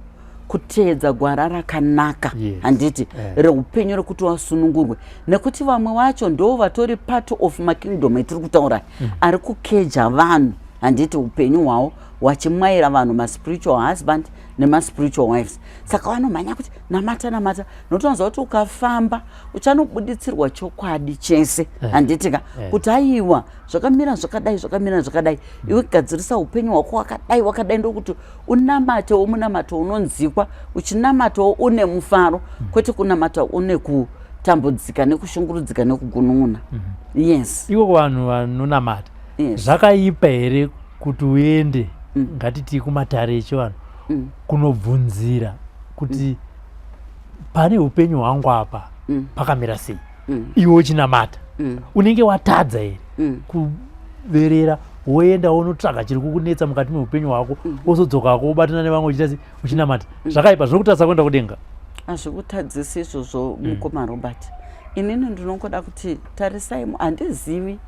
kuteedza gwara rakanaka, handiti, reupenyu rekuti wasunungurwe, nekuti vamwe vacho ndo vatori part of makingdom etiri kutaura ari kukeja vanhu, handiti, upenyu hwavo, wachimwayira vanhu maspiritual husband nemaspiritual wives. Saka vanomhanya kuti namata, namata, nokuti kuti ukafamba uchanobuditsirwa chokwadi chese, handiti ka? Kuti aiwa, zvakamira zvakadai, zvakamira zvakadai, iwe gadzirisa upenyu hwako wakadai, wakadai, ndokuti unamatewo munamato unonzikwa, uchinamatawo une mufaro, kwete kunamata une kutambudzika nekushungurudzika nekugunun'una, yes. Iko kuvanhu vanonamata, zvakaipa here kuti uende, ngatiti kumatare echivanhu, kunobvunzira kuti pane upenyu hwangu apa pakamira sei, iwe uchinamata? Unenge watadza here kuverera, woenda wonotsvaga chiri kukunetsa mukati meupenyu hwako, wozodzokako, wobatana nevamwe, uchiita sei, uchinamata? Zvakaipa zvinokutadzisa kuenda kudenga? Hazvikutadzisi izvozvo, mukoma Robert. Inini ndinongoda kuti tarisai, handizivi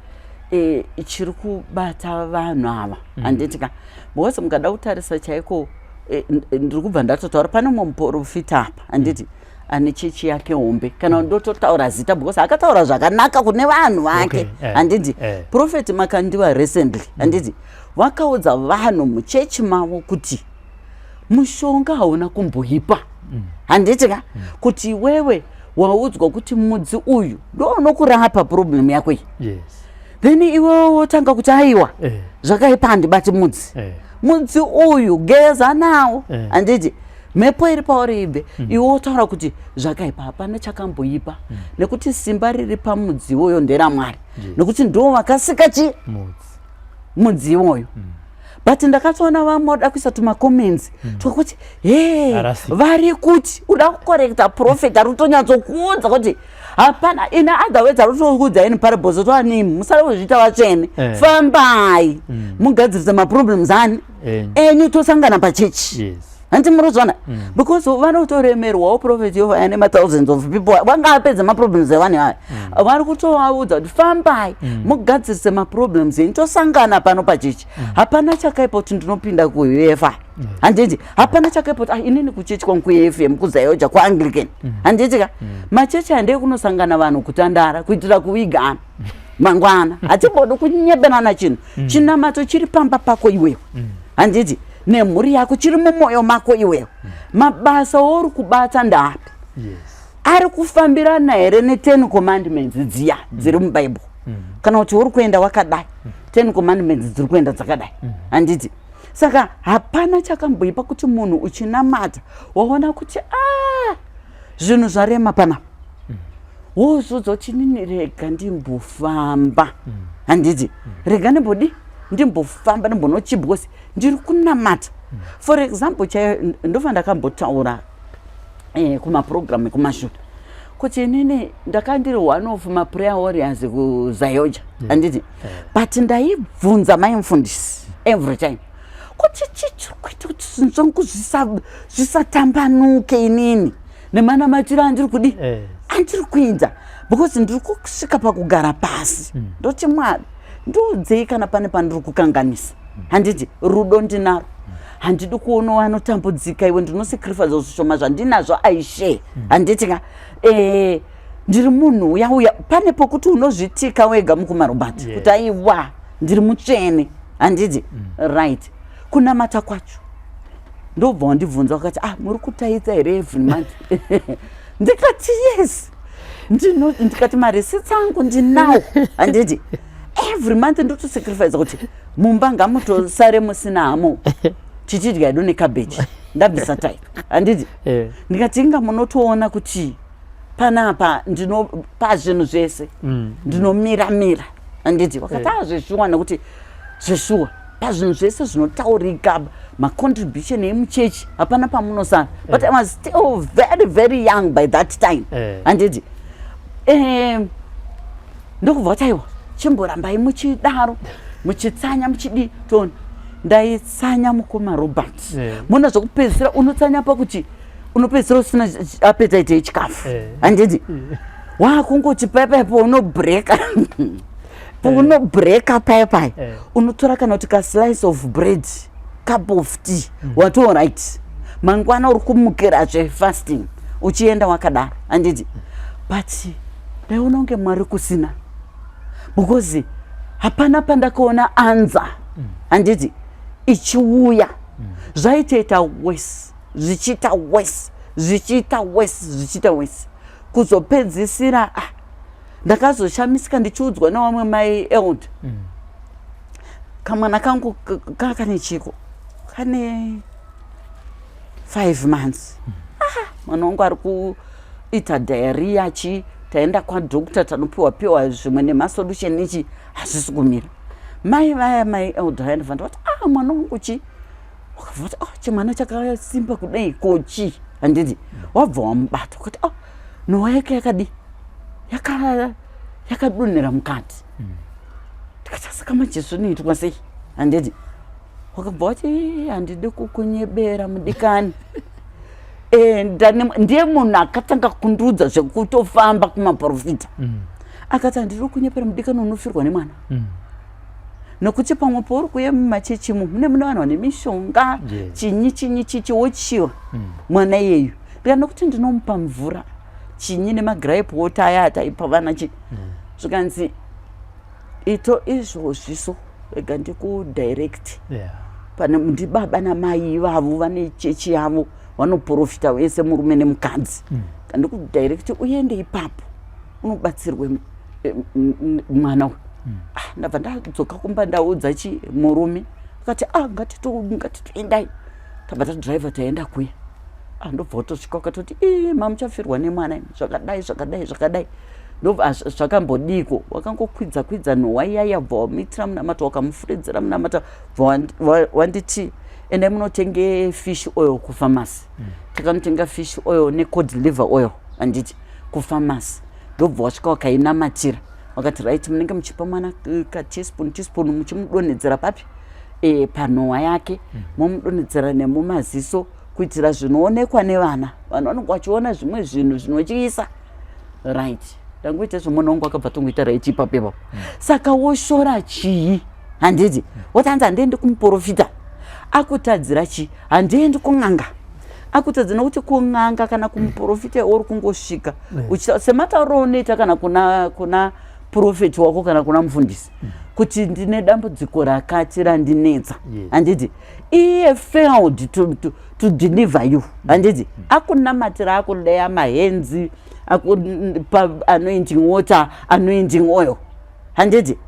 chiri kubata vanhu ava, handiti ka? Because mukada kutarisa chaiko, ndiri kubva ndatotaura pane mumwe muprofita apa, handiti, ane chechi yake hombe, kana ndototaura zita because akataura zvakanaka kune vanhu vake, handiti? Prophet Makandiwa recently, handiti, vakaudza vanhu muchechi mavo kuti mushonga hauna kumboipa, handiti ka? Kuti iwewe waudzwa kuti mudzi uyu ndo unokurapa problem yako iyi, then iwewe wotanga kuti aiwa, zvakaipa, handibati mudzi. Mudzi uyu geza nawo, handiti, mhepo iri pauri ibve. Iwe wotaura kuti zvakaipa. Hapana chakamboipa, nekuti simba riri pamudzi iwoyo nderamwari, nekuti ndo vakasika chi mudzi. Mudzi iwoyo. But ndakatoona vamwe vada kuisa tumacomments twekuti he, Arasika. vari kuti uda kucorrecta prophet ari kutonyatsokuudza kuti hapana. In other words, ari kutokuudza in parables kuti animi musada kuzviita vatsvene, fambai mugadzirise maproblems ani Enyu. Enyu, tosangana pachechi. Handiti muri kuzviona? Because vanotoremerwawo, prophet yo ane mathousands of people, vangapedza maproblems evanhu ivaya. Vari kutovaudza kuti fambai mugadzirise maproblems enyu, tosangana pano pachechi. Hapana chakaipa kuti ndinopinda kuUFI, handiti? Hapana chakaipa kuti, "Ah, inini kuchechi kwangu kuAFM, kuZAOGA, kuAnglican," handiti ka? Machechi handei kunosangana vanhu kutandara kuitira kuvigana. Mangwana hatimbodi kunyeberana chinhu. Chinamato chiri pamba pako iwewe, handiti? Nemhuri yako, chiri mumwoyo mako iwewe. Mabasa ouri kubata ndaapi? Ari kufambirana here ne10 commandments dziya dziri muBhaibheri, kana kuti uri kuenda wakadai, 10 commandments dziri kuenda dzakadai, handiti? Saka hapana chakamboipa kuti munhu uchinamata waona kuti a zvinhu zvarema panapa, wozodza kuti nini rega ndimbofamba, handiti? Rega ndimbodi ndimbofamba, ndimbonochibhosi ndiri kunamata. For example chaiyo, ndofa ndakambotaura kumapurogiramu ekumashure kuti inini ndakandiri one of maprayer warriors kuZAOGA, handiti? But ndaibvunza mai mufundisi every time kuti chichiri kuita kuti zvinhu zvangu zvisatambanuke inini nemanamatiro andiri kudi andiri kuita, because ndiri kusvika pakugara pasi ndoti, "Mwari, ndiudzei kana pane pandiri kukanganisa," handiti? Rudo ndinaro, handidi kuonawo anotambudzika. Iwe ndinosacrifice zvishoma zvandinazvo, aishe, handiti ka? Ndiri munhu uya uya pane pokuti unozvitika wega mukumarobhati kuti aiwa, ndiri mutsvene, handiti? Right, kunamata kwacho ndobva wandibvunza wakati, "Ah, muri kutaitsa here every month?" Ndikati, "Yes." Ndikati maresits angu ndinawo, handiti? Every month ndotosacrifice kuti mumba ngamutosare musina hamo, tichidya hedu necabbage, ndabvisa tithe, handiti? Ndikati inga munotoona kuti panapa ndino pazvinhu zvese ndinomira-mira, handiti? Wakati, "Ah, zveshuwa," nekuti zveshuwa pazvinhu zvese zvinotaurika, macontribution emuchechi, hapana pamunosara. But I was still very very young by that time, handiti? Ndokubva kuti, "Aiwa, chimborambai muchidaro, muchitsanya, muchidii." Toona ndaitsanya, mukoma Robert. Muna zvokupedzisira unotsanya pakuti unopedzisira usina appetite yechikafu, handiti? Wakungoti paipai unobreaka, unobreaka paipai, unotora kana kuti kaslice of bread, cup of tea, wato right. Mangwana uri kumukirazve fasting, uchienda wakadaro, handiti? But ndaiona kunge Mwari kusina, because hapana pandakaona answer, handiti, ichiuya. Zvaitoita worse, zvichiita worse, zvichiita worse, zvichiita worse, kuzopedzisira, ah, ndakazoshamisika ndichiudzwa nevamwe mai elder, kamwana kangu kakane chiko, kane 5 months. Ah, mwana wangu ari kuita diarrhea chi, taenda kwadoctor, tanopiwa piwa zvimwe nemasolution ichi, hazvisi kumira. Mai vaya, mai elder vaya, ndobva ndavati, "Ah, mwana wangu chi." Wakabva kuti, "Oh, chimwana chakasimba kudai kochi," handiti? Wabva wamubata ukati, "Oh, nhova yake yakadi yakadonhera mukati." Ndikati, "Saka manje zvinoitwa sei?" Handiti? Wakabva wati, "Eh, handidi kukunyebera mudikani." Ndiye munhu akatanga kundiudza zvekutofamba kumaprofita. Akati, "Handidi kunyepera mudikani, unofirwa nemwana, nokuti pamwe pauri kuuya mumachechimo mune mune vanhu vane mishonga, chinyi chinyi chichi, wochiwa mwana iyeyu." Ndikati, "Nokuti ndinomupa mvura chinyi nemagripe water aya ataipa vana chi." Zvikanzi, "Ito izvozviso, rega ndikudirect pane ndibaba namai ivavo vane chechi yavo, vanoprofita vese murume nemukadzi. Ndikudirect uende ipapo, unobatsirwe mwana uyu." Ah, ndabva ndadzoka kumba, ndaudza chi murume, akati, "Ah, ngatitoendai." Tabva tadhiraivha, taenda kuya. Ah, ndobva watosvika, ukatoti, "Ii, mamuchafirwa nemwana imi, zvakadai zvakadai zvakadai." Ndobva zvakambodiko, wakangokwidza kwidza nhova iyaya, bva wamuitira munamato, wakamufuridzira munamato, bva wanditi, "Endai munotenge fish oil kupharmacy." Takanotenga fish oil necod liver oil, handiti, kupharmacy. Ndobva wasvika, wakainamatira, wakati, "Right, munenge muchipa mwana kateaspoon teaspoon, muchimudonhedzera papi? Panhowa yake, momudonhedzera nemumaziso, kuitira zvinoonekwa nevana. Vanhu vanenge vachiona zvimwe zvinhu zvinotyisa." Right, ndangoita zvemwana wangu, akabva tongoita right ipapo ipapo. Saka woshora chii, handiti? Woti, "Hanzi handiendi kumuprofita." Akutadzira chii? "Handiendi kun'anga." Akutadza nokuti kun'anga kana kumuprofita uri kungosvika sematauriro unoita kana kuna prophet wako kana kuna mufundisi kuti ndine dambudziko rakati randinetsa, handiti? Iye failed to deliver you, handiti? Akunamatira, akulaya mahands, akupa anointing water, anointing oil, handiti?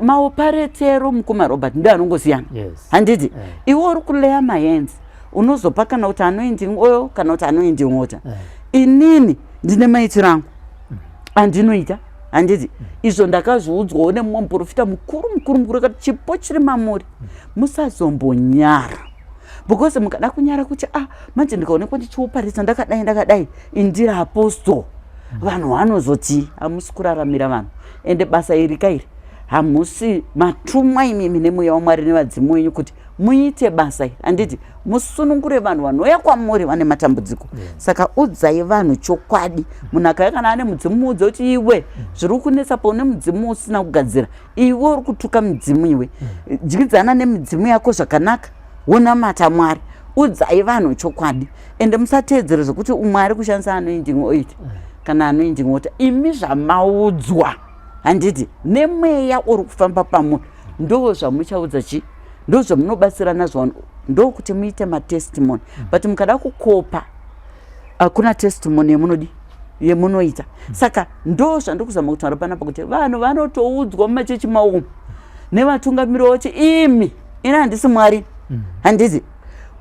Maoperatero, mukoma Robert, ndo anongosiyana, handiti? Iwe uri kulaya mahands, unozopa kana kuti anointing oil kana kuti anointing water. Inini ndine maitiro angu andinoita, handiti? Izvo ndakazviudzwawo nemumwe muprofita mukuru mukuru mukuru, akati chipo chiri mamuri, musazombonyara, because mukada kunyara kuti, ah, manje ndikaonekwa ndichioparisa ndakadai ndakadai, indiri apostle, vanhu vanozoti hamusi kuraramira vanhu. Ende basa iri kairi, hamusi matumwa imimi nemweya waMwari nevadzimu wenyu kuti muite basa iri, handiti? Musunungure vanhu vanouya kwamuri vane matambudziko. Saka udzai vanhu chokwadi. Munhu akauya kana ane mudzimu, muudze kuti, iwe, zviri kunetsa paune mudzimu usina kugadzira, iwe uri kutuka midzimu, iwe dyidzana nemidzimu yako zvakanaka, wonamata Mwari. Udzai vanhu chokwadi, ende musateedzere zvokuti umwe ari kushandisa anointing oil kana anointing water. Imi zvamaudzwa, handiti, nemweya uri kufamba pamuri, ndo zvamuchaudza chi, ndo zvamunobatsira nazvo vanhu, ndokuti muite matestimony. But mukada kukopa, hakuna testimony yemunodi yemunoita. Saka ndo zvandiri kuzama kutaura panapa, kuti vanhu vanotoudzwa mumachechi maumu nevatungamiri voti, imi, ini handisi Mwari, handiti?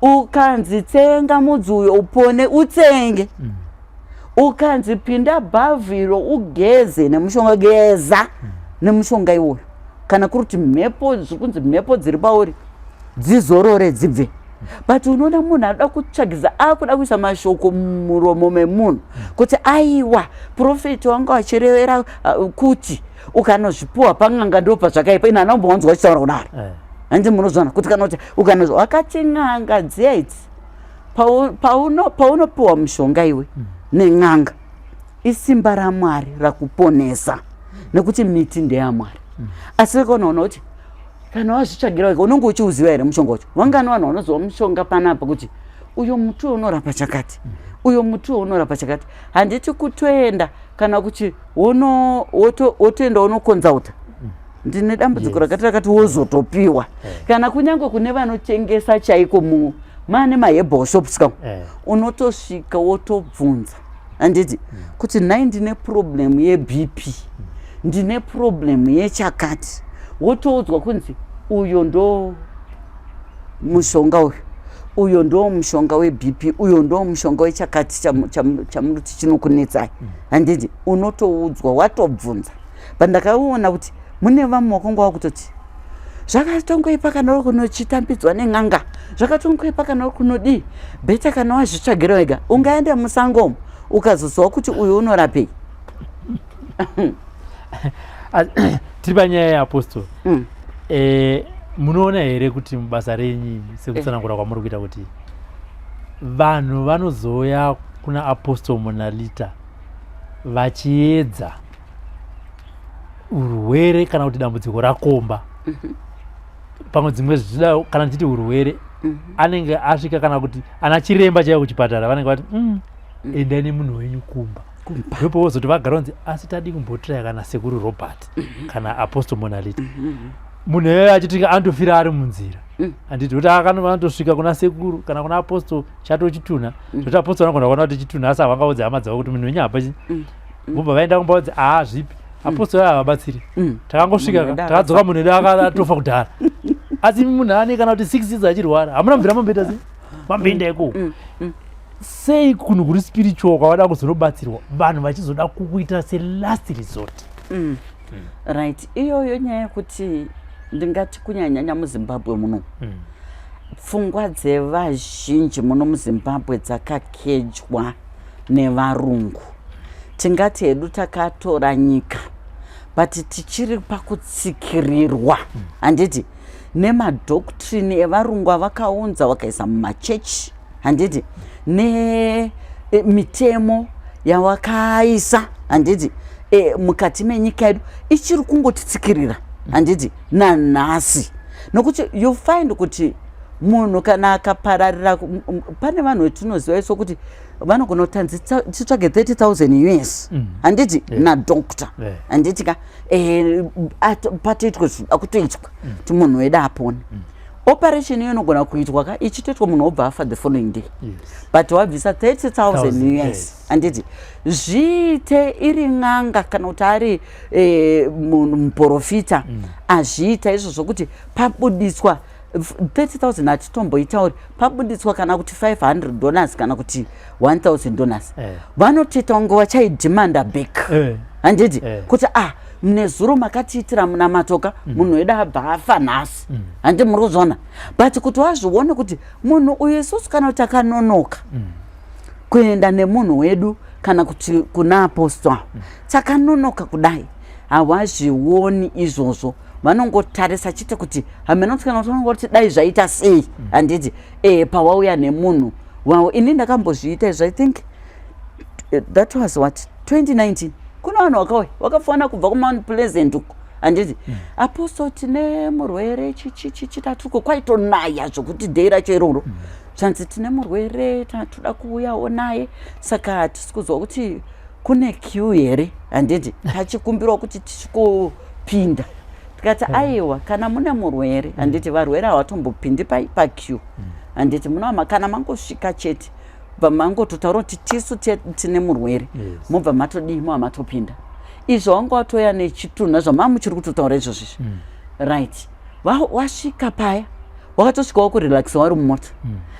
Ukanzi tsenga mudzi uyo upone, utsenge. Ukanzi pinda bhavhiro ugeze nemushonga, geza nemushonga iwoyo. Kana kuri kuti mhepo, zviri kunzi mhepo dziri pauri dzizorore, dzibve. But unoona munhu anoda kutsvagisa, akuda kuisa mashoko mumuromo memunhu kuti, aiwa, prophet wanga wachirevera kuti ukanozvipuwa pan'anga ndo pazvakaipa. Ine hana kumbowanzwa achitaura kudaro. Handi munozviona kuti kana kuti ukanozi wakati n'anga dziya idzi, paunopiwa mushonga iwe nen'anga, isimba raMwari rakuponesa, nekuti miti ndeyamwari. Asi kanoona kuti kana wazvitsvagira wega, unonge uchiuziva here mushonga wacho? Vangani vanhu vanoziva mushonga panapa, kuti uyo muti unorapa chakati, uyo muti unorapa chakati, handiti? Kutoenda kana kuti wotoenda wonokonzauta, ndine dambudziko rakati rakati, wozotopiwa. Kana kunyange kune vanotengesa chaiko, mu maane maherbal shops kam, unotosvika wotobvunza, handiti, kuti nhai, ndine problem yeBP, ndine problem yechakati, wotoudzwa kunzi uyo ndo mushonga uyu, uyo ndo mushonga weBP, uyo ndo mushonga wechakati chamuti chinokunetsai, handiti? Unotoudzwa watobvunza. But ndakaona kuti mune vamwe wakanga wakutoti zvakatongoipa kana uri kunochitambidzwa nen'anga, zvakatongoipa kana uri kunodii. Better kana wazvitsvagira wega. Ungaende musangomo ukazoziva kuti uyu unorapei. Tiri panyaya yeapostle. Munoona here kuti mubasa renyu, sekutsanangura kwamuri kuita, kuti vanhu vanozouya kuna Apostle Monalita vachiedza urwere kana kuti dambudziko rakomba, pamwe dzimwe zvichida, kana tichiti urwere, anenge asvika kana kuti ana chiremba chaivo kuchipatara vanenge vati, endai nemunhu wenyu kumba"? Ndopo vozoti vagara kunzi, asi tadi kumbotiraya kana sekuru Robert kana Apostle Monalita. Munhu iyoyo achiti anotofira ari munzira, handiti? Kuti akanotosvika kuna sekuru kana kuna apostle chato chitunha, zvoti apostle vanogona kuona kuti chitunha, asi havangaudzi hama dzavo kuti munhu wenyu hapa. Vobva vaenda kumba, vadzi, haa, zvipi, apostle aya havabatsiri. Takangosvika, Munhu wedu takadzoka, munhu wedu akatofa kudhara. Asi munhu ane kana kuti 6 years achirwara, hamuna mvira mamboita sei, mamboenda ikoko sei? Kunhu kuri spiritual kwavada kuzonobatsirwa, vanhu vachizoda kukuita selast resort. Right, iyoyo nyaya yekuti ndingati kunyanyanya muZimbabwe muno, pfungwa dzevazhinji muno muZimbabwe dzakakejwa nevarungu. Tingati hedu takatora nyika, but tichiri pakutsikirirwa, handiti, nemadoctrine evarungu avakaunza vakaisa mumachechi, handiti, nemitemo yawakaisa, handiti, mukati menyika yedu ichiri kungotitsikirira, handiti, nanhasi. Nokuti you find kuti Munhu kana akapararira, pane vanhu vetinoziva isu kuti vanogona kuti tanzi titsvage 30,000 US, handiti? Nadoctor, handiti ka? Patoitwe zvinoda kutoitwa kuti munhu wedu apone. Operation iyo inogona kuitwa ka, ichitoitwa munhu wobva afa the following day, but wabvisa 30,000 US, handiti? Zviite iri n'anga kana kuti ari munhu muprofita, azviita izvozvo kuti pabudiswa 30,000, hatitomboitauri pabudiswa kana kuti $500 kana kuti $1000, vanotoita kunge vachaidhimanda back, handiti? Kuti ah, nezuro makatiitira munamatoka, munhu wedu abva afa nhasi, handi muri kuzviona? But kuti wazvione kuti munhu uyu, isusu kana kuti akanonoka kuenda nemunhu wedu kana kuti kuna apostle, takanonoka kudai, hawazvioni izvozvo. Vanongotarisa chete kuti hamena kuti kana kuti vanongoti dai zvaita sei, handiti? Pawauya nemunhu wavo, ini ndakambozviita izvo. I think that was what, 2019. Kuna vanhu vakauya vakafana kubva kuMount Pleasant uko, handiti? Apostle, tine murwere chichichichitatuko, kwaitonaya zvokuti day racho iroro. Zvanzi tine murwere tatoda kuuyawo naye, saka hatisi kuzwa kuti kune queue here, handiti? Tachikumbirwa kuti tisvikopinda. Tikati aiwa, kana mune murwere, handiti, varwere havatombopindi paqueue, handiti? Munova kana mangosvika chete, bva mangototaura kuti tisu tine murwere, mobva matodii, mobva matopinda. Izvo wanga watoya nechitunha zvamava muchiri kutotaura izvozvo izvi, right? Wasvika paya, wakatosvika wakurelaxa, wari mumota,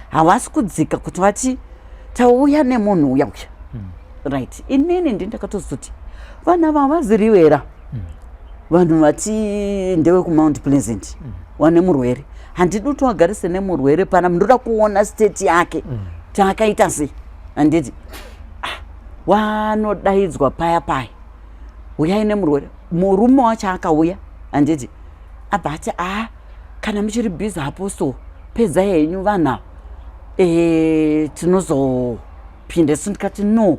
havasi kudzika kuti vati tauya nemunhu uya uya, right? Inini ndi ndakatozoti vanhu ava havaziriwera vanhu vati ndewe kuMount Pleasant, wane murwere. Handidi kuti wagarise nemurwere pana, ndoda kuona state yake, taakaita sei, handiti? Ah, wanodaidzwa paya paya, uyai nemurwere. Murume wacho akauya, handiti? Abva ati, a, kana muchiri busy apostle, pedzai henyu vanhu ava, tinozopinda isu. Ndikati no,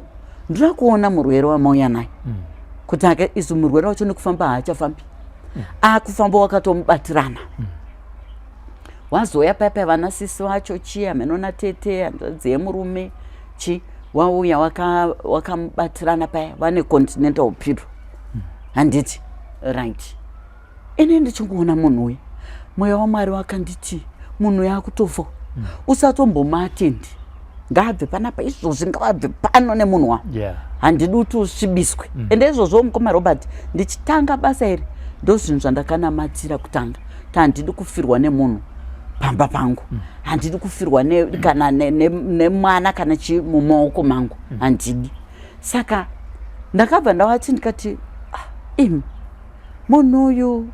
ndoda kuona murwere wamauya naye kuti ake izvi. Murwere wacho nekufamba haachafambi, akufamba wakatomubatirana. Wazouya paya paya, vana sisi vacho chi, hameno natete, hanzvadzi yemurume chi, wauya wakamubatirana paya, vane continental pillow, handiti? Right, ini ndichingoona munhu uyu, mweya waMwari wakanditi munhu uyu akutofa, usatombomuatendi, ngaabve panapa izvozvi, ngavabve pano nemunhu wavo. Handidi kuti usvibiswe. Ende izvozvo, mukoma Robert, ndichitanga basa iri, ndo zvinhu zvandakanamatira kutanga, kuti handidi kufirwa nemunhu pamba pangu, handidi kufirwa kana nemwana kana chi mumaoko mangu, handidi. Saka ndakabva ndavati, ndikati, "Ah, imi, munhu uyu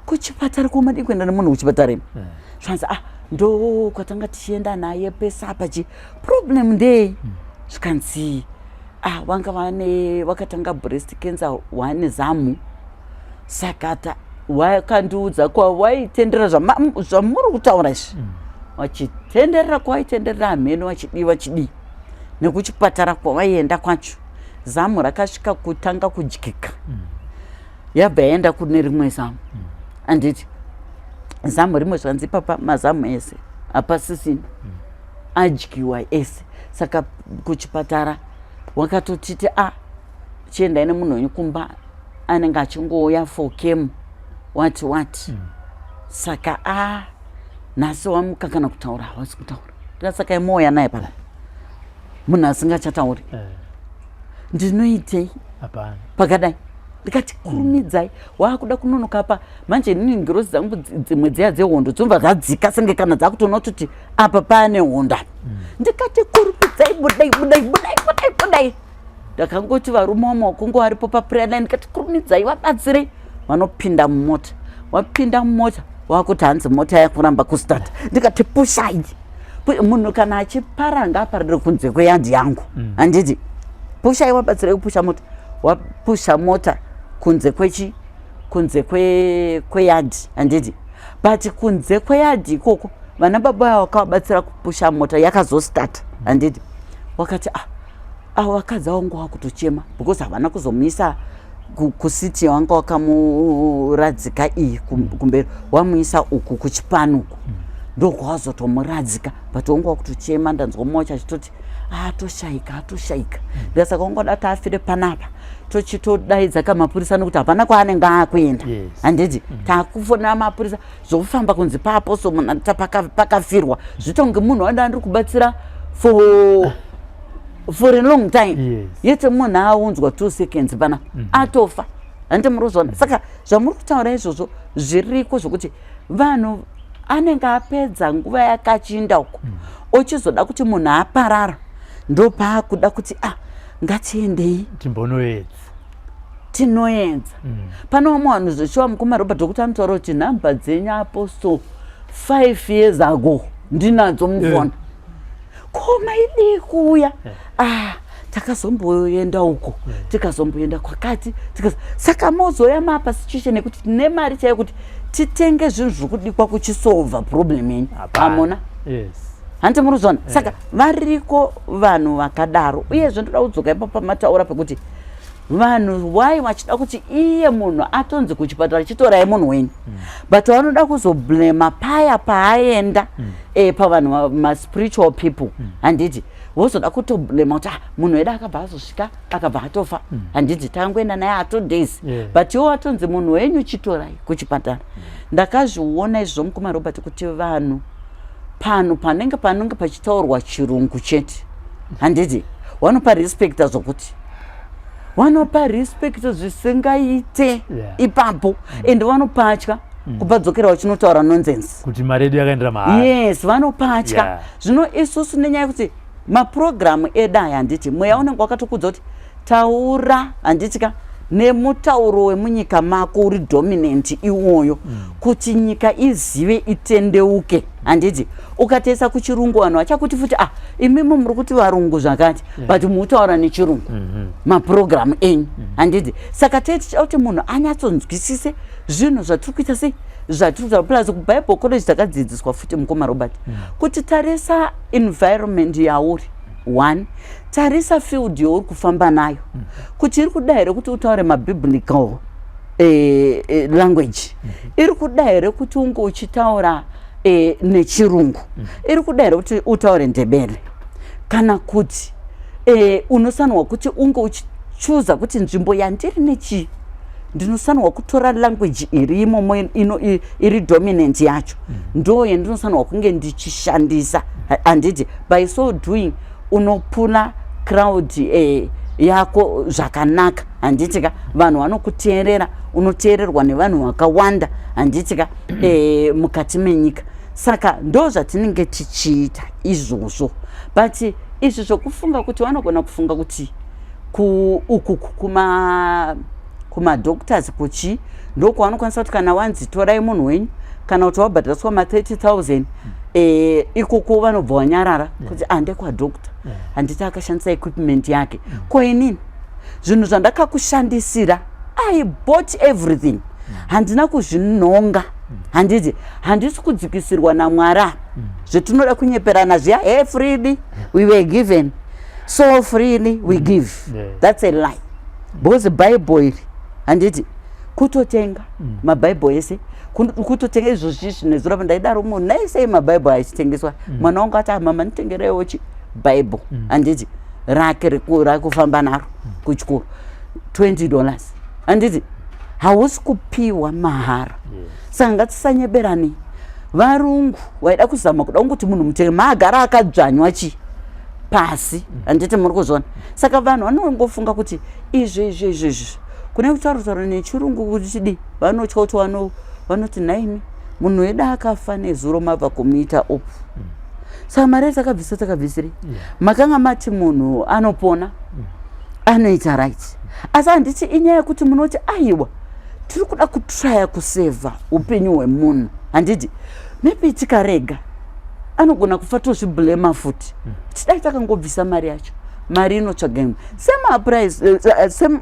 kuchipatara, komadii kuenda nemunhu kuchipatara imi?" Zvanzi, ah, ndo kwatanga tichienda naye pese apa, chi problem ndei? Zvikanzi, ah, vanga vane vakatanga breast cancer one zamu. Saka wakandiudza kwawaitendera zvamuri kutaura izvi, vachitenderera kwawaitenderera, hameno vachidii vachidii nekuchipatara kwavaienda kwacho, zamu rakasvika kutanga kudyika, yabva yaenda kune rimwe zamu, handiti? Zamu rimwe, zvanzi ipapa mazamu ese hapasisina, adyiwa ese. Saka kuchipatara wakatotiti, a, chiendai nemunhu wenyu kumba, anenge achingouya for chemo, wati wati. Saka a, nhasi wamuka, kana kutaura hawasi kutaura. Ndikati, saka imouya naye pana munhu asingachatauri, ndinoitei? Hapana. Pakadai ndikati kurumidzai, waakuda kunonoka pa manje. Inini ngirozi dzangu dzimwe dziya dzehondo dzinobva dzadzika senge kana dzakutoona kuti apa paane hondo apa. Ndikati kurumidzai, budai, budai, budai, budai, budai. Ndakangoti varume vamakungu varipo paprayer line, ndikati kurumidzai, vabatsirei. Vanopinda mumota, wapinda mumota, wakuti hanzi mota yakuramba kustata. Ndikati pushai. Munhu kana achipara ngaaparire kunze kweyadhi yangu, handiti? Pushai, wabatsirei kupusha mota. Wapusha mota kunze kwechi kunze kweyadhi, handiti? But kunze kweyadhi ikoko, vana baba vavo vakavabatsira kupusha mota, yakazostata, handiti? Wakati, ah, avo vakadzi avo ngo wakutochema because havana kuzomuisa kusiti yawanga wakamuradzika iyi kumberi, wamuisa uku kuchipani uku. Ndokwazotomuradzika, but wanga wakutochema. Ndanzwa mumwe wacho achitoti atoshaika, atoshaika. Ndikasaka wangoda kuti afire panapa, tochitodaidza kamapurisa nekuti hapana kwaanenge akuenda. Handiti takufonera mapurisa, zvokufamba kunzi paaposo munhu pakafirwa, zvitonge munhu wanda ndiri kubatsira for a long time. Yete munhu aunzwa 2 seconds pana atofa. Handiti muri kuzviona? Saka zvamuri kutaura izvozvo zviriko, zvokuti vanhu anenge apedza nguva yakachinda uko, ochizoda kuti munhu aparara, ndopaakuda kuti, ah, ngatiendei timbonoedza. Tinoedza. Pane vamwe vanhu zvechiwa, mukoma Robert, wekuti anotaura kuti nhamba dzenyu, apostle, 5 years ago ndinadzo mufoni. Ko maidii kuuya? Ah, takazomboenda uko, tikazomboenda kwakati, saka mozoya mapa situation yekuti tine mari chaiyo kuti titenge zvinhu zviri kudikwa kuchisolva problem yenyu. Hapana. Hamuna. Handiti muri kuzviona? Saka variko vanhu vakadaro. Uyezve ndoda kudzoka ipapo pamataura pekuti vanhu wai vachida kuti iye munhu atonzi kuchipatara chitorai munhu wenyu, but vanoda kuzoblema paya paaenda pavanhu maspiritual people, handiti? Vozoda kutoblema kuti, ah, munhu wedu akabva azosvika akabva atofa. Handiti tangoenda naye ato days? But iwo watonzi munhu wenyu chitorai kuchipatara. Ndakazviona izvozvo, mukoma Robert, kuti vanhu pano panenge pachitaurwa chirungu chete, handiti vanopa respecta, zvokuti vanopa respect zvisingaite ipapo, ende vanopatya kupadzokera vachinotaura nonsense. Kuti mari yedu yakaendera mahara. Yes, vanopatya. Zvino isusu nenyaya yekuti mapurogiramu edu aya, handiti mweya unenge wakatokudza kuti taura, handiti ka, nemutauro wemunyika mako uri dominant iwoyo, kuti nyika izive, itendeuke, handiti? Ukatoisa kuchirungu, vanhu vachakuti futi, ah, imimi muri kuti varungu zvakati, but mutaura nechirungu mapurogiramu enyu, handiti? Saka tee tichida kuti munhu anyatsonzwisise zvinhu zvatiri kuita, sei zvatiri kutaura. Plus kuBible College takadzidziswa futi, mukoma Robert, kuti tarisa environment yauri. One, tarisa field yauri kufamba nayo, kuti iri kuda here kuti utaure mabiblical language, iri kuda here kuti unge uchitaura nechirungu, iri kuda here kuti utaure Ndebele, kana kuti unosanirwa kuti unge uchichuza kuti nzvimbo yandiri nechii, ndinosanirwa kutora language iri imomo iri dominant yacho, ndo yandinosanirwa kunge ndichishandisa, handiti? By so doing unopula crowd yako zvakanaka, handiti ka? Vanhu vanokuteerera, unoteererwa nevanhu vakawanda, handiti ka, mukati menyika. Saka ndo zvatinenge tichiita izvozvo. But izvi zvokufunga kuti vanogona kufunga kuti uku kumadoctors kuchi ndokwavanokwanisa kuti kana wanzi torai munhu wenyu, kana kuti wabhadhariswa ma30 000, ikoko vanobva wanyarara kuti ande kwadoctor, handiti akashandisa equipment yake. Ko inini zvinhu zvandakakushandisira, I bought everything, handina kuzvinhonga, handiti? Handisi kudzikisirwa naMwari apa. Zvetinoda kunyeperana zviya, hey, freely we were given, so freely we give. That's a lie, because Bible iri, handiti kutotenga mabhaibheri ese, kutotenga izvozvi zvinezura. Ndaidaro munhu naisei mabhaibheri achitengeswa. Mwana wangu ati, "Ah, mama, nditengereiwo chi bhaibheri," handiti rake rakufamba naro kuchikoro, $20, handiti? Hausi kupiwa mahara. Saka ngatisanyeberani. Varungu vaida kuzama kuda kungoti munhu mutema agara akadzvanywa chi pasi, handiti muri kuzviona? Saka vanhu vanongofunga kuti izvo izvo izvo izvo kune kutaura taura nechirungu kuti chidii, vanotya kuti vanoti, nhaimi, munhu wedu akafa nezuro, mabva kumuita op, saka mari yatakabvisa takabvisirei? Makanga mati munhu anopona, anoita right. Asi handiti inyaya yekuti munoti, aiwa, tiri kuda kutraya kusevha upenyu hwemunhu, handiti? Maybe tikarega anogona kufa, tozviblema futi. Tidai takangobvisa mari yacho, mari inotsvaga imwe.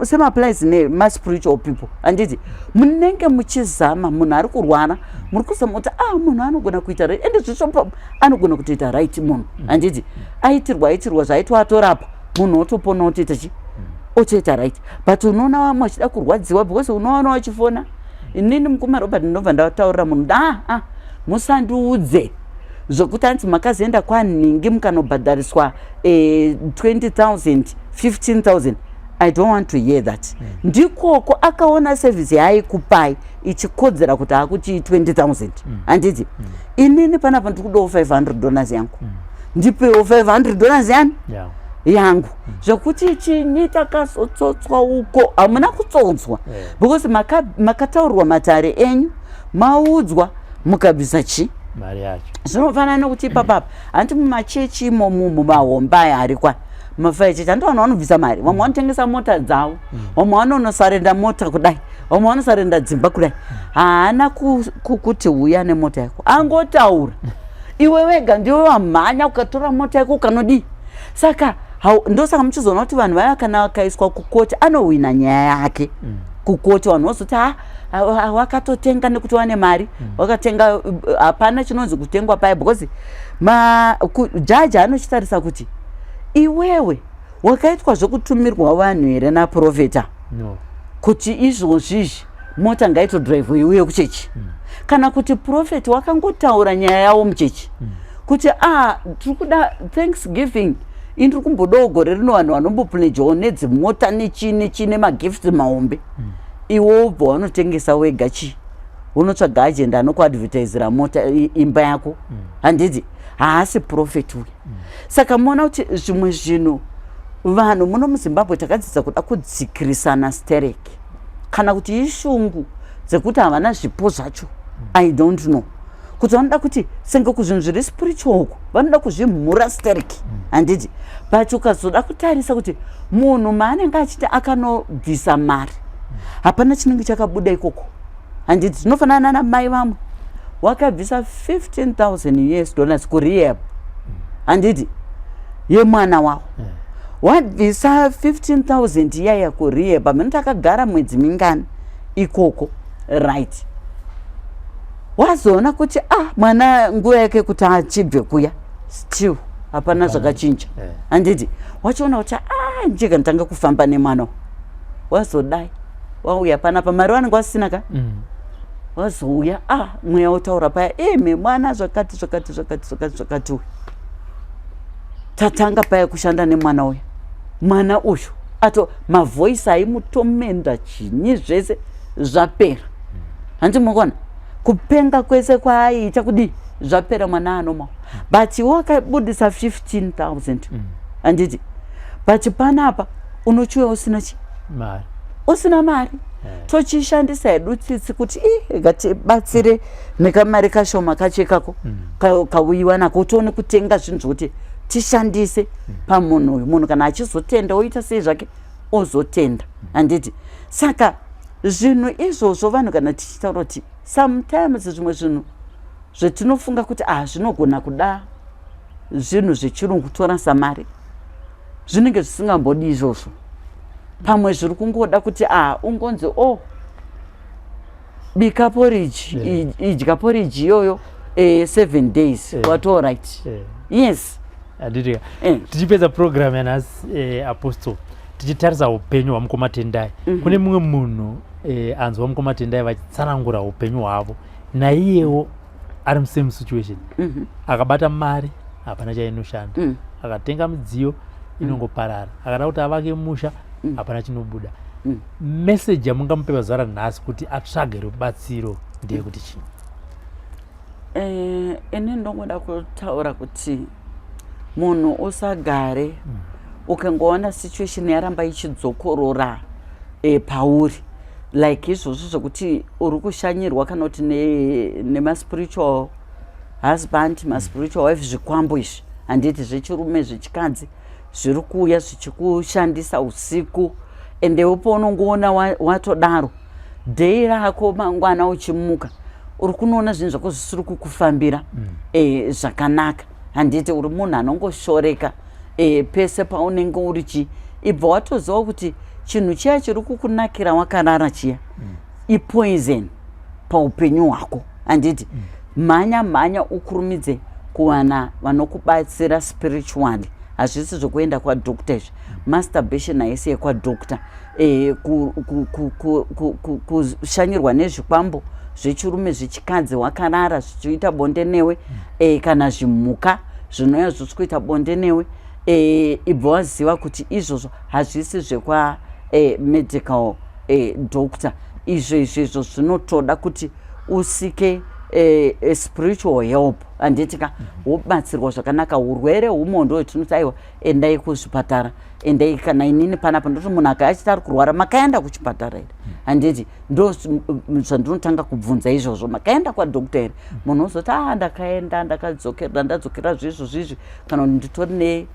Same applies nemaspiritual people, handiti? Munenge muchizama, munhu ari kurwara, muri kuzama kuti, ah, munhu anogona kuita right, ende zvisvo anogona kutoita right munhu, handiti? Aitirwa aitirwa zvaitwa, atorapwa, munhu otopona, otoita chi otoita right. But unoona vamwe vachida kurwadziwa because unoona vachifona. Inini, mukoma Robert, ndinobva ndataurira munhu, ah, ah, musandiudze. Zvokuti hanzi makazoenda kwanhingi mukanobhadhariswa 20,000, 15,000, I don't want to hear that. Ndikoko akaona service yaaikupai ichikodzera kuti akuti 20,000, handiti? Inini panapa ndiri kudawo $500 yangu. Ndipewo $500 yani yangu. Zvekuti chinyi takazotsotswa uko, hamuna kutsotswa, because makataurirwa matare enyu, maudzwa, mukabvisa chi Mari yacho. Zvinofanana nekuti ipapapa, handiti mumachechi imomu, mumahomba aya ari kwa mafire chechi, handiti vanhu vanobvisa mari? Vamwe vanotengesa mota dzavo, vamwe vanonosarenda mota kudai, vamwe vanosarenda dzimba kudai. Haana kuti uya nemota yako, angotaura. Iwe wega ndiwe wamhanya ukatora mota yako ukanodii. Saka ndosaka muchizoona kuti vanhu vaya kana vakaiswa kukoti, anohwina nyaya yake kukoti, vanhu vozoti, "Ha, wakatotenga nekuti wane mari, wakatenga." Hapana chinonzi kutengwa paya, because jaji anochitarisa kuti iwewe wakaitwa zvekutumirwa vanhu here naprofeta No. kuti izvozvizvi mota ngaitodhiraivho iuye kuchechi, kana kuti prophet wakangotaura nyaya yavo muchechi kuti a tiri kuda Thanksgiving, ini ndiri kumbodawo gore rino vanhu vanombopledgewo nedzimota nechii nechii nemagifts mahombe. Iwe wobva wanotengesa wega chii, unotsvaga agent anokuadvertisira mota, imba yako, handiti? Haasi prophet uyu. Saka muona kuti zvimwe zvinhu vanhu muno muZimbabwe takadzidza kuda kudzikirisana stereki, kana kuti ishungu dzekuti havana zvipo zvacho, I don't know, kuti vanoda kuti senge kuzvinhu zviri spiritual uku vanoda kuzvimhura stereki, handiti? But ukazoda kutarisa kuti munhu maanenge achiti akanobvisa mari, hapana chinenge chakabuda ikoko, handiti? Zvinofanana namai vamwe wakabvisa $15,000 US kurehab, handiti, yemwana wavo. Wabvisa 15,000 iyaya kurehab, hameno takagara mwedzi mingani ikoko, right? Wazoona kuti ah, mwana nguva yake kuti achibve kuya, still hapana zvakachinja, handiti? Wachiona kuti ah, njega nditanga kufamba nemwana. Wazodai wauya panapa, mari vanenge vasina ka. Wazouya, ah, mweya wotaura paya, ime mwana zvakati zvakati zvakati zvakati zvakati. Uyu tatanga paya kushanda nemwana uyu, mwana uyu ato mavoice aimutormenta chinyi zvese zvapera, handiti? Mukuona kupenga kwese kwaaiita kudii, zvapera, mwana anoma. But wakabudisa 15,000, handiti? But panapa unochiuya usina chi Mari. Usina mari. Tochishandisa hedu tsitsi kuti i ngatibatsire nekamari kashoma kacho ikako kauyiwa nako, tione kutenga zvinhu zvokuti tishandise pamunhu uyu. Munhu kana achizotenda, oita sei zvake, ozotenda, handiti? Saka zvinhu izvozvo, vanhu kana tichitaura kuti sometimes zvimwe zvinhu zvetinofunga kuti ah, zvinogona kuda zvinhu zvechirungu kutora samari, zvinenge zvisingambodi izvozvo. Pamwe zviri kungoda kuti ah, ungonzi, "Oh, bika porridge, idya porridge iyoyo 7 days," wato right. Yes. Handiti? Tichipedza program yanhasi, Apostle, tichitarisa upenyu hwamukoma Tendai, kune mumwe munhu anzwa mukoma Tendai vachitsanangura upenyu hwavo, naiyewo ari musame situation. Akabata mari, hapana chainoshanda. Akatenga midziyo, inongoparara. Akada kuti avake musha, hapana chinobuda. Meseji yamungamupe pazuva ranhasi kuti atsvage rubatsiro ndeyekuti chii? Ini ndongoda kutaura kuti munhu usagare. Ukangoona situation yaramba ichidzokorora pauri, like izvozvo zvekuti uri kushanyirwa kana kuti nemaspiritual husband, maspiritual wife, zvikwambo izvi, handiti, zvechirume, zvechikadzi, zviri kuuya zvichikushandisa usiku, endewo paunongoona watodaro, day rako mangwana uchimuka uri kunoona zvinhu zvako zvisiri kukufambira zvakanaka, handiti? Uri munhu anongoshoreka pese paunenge uri chi, ibva watoziva kuti chinhu chiya chiri kukunakira wakarara chiya ipoison paupenyu hwako, handiti? Mhanya mhanya, ukurumidze kuwana vanokubatsira spiritually. Hazvisi zvekuenda kwadoctor izvi. Masturbation haisi yekwadoctor. E, kushanyirwa nezvikwambo zvechirume, zvechikadzi, wakarara zvichiita bonde newe, kana zvimhuka zvinouya zvisi kuita bonde newe, ibva waziva kuti izvozvo hazvisi zvekwa medical doctor. Izvo izvo izvo zvinotoda kuti useeke spiritual help, handitika? Wobatsirwa zvakanaka. Urwere humwe ndo tinoti aiwa, endai kuzvipatara, endai. Kana inini panapa ndoti munhu akaachiti ari kurwara, makaenda kuchipatara here? Handiti ndo zvandinotanga kubvunza izvozvo, makaenda kwadoctor here? Munhu ozoti, a, ndakaenda, ndakadzokera, ndadzokera zvizvo zvizvi, kana kuti nditori ne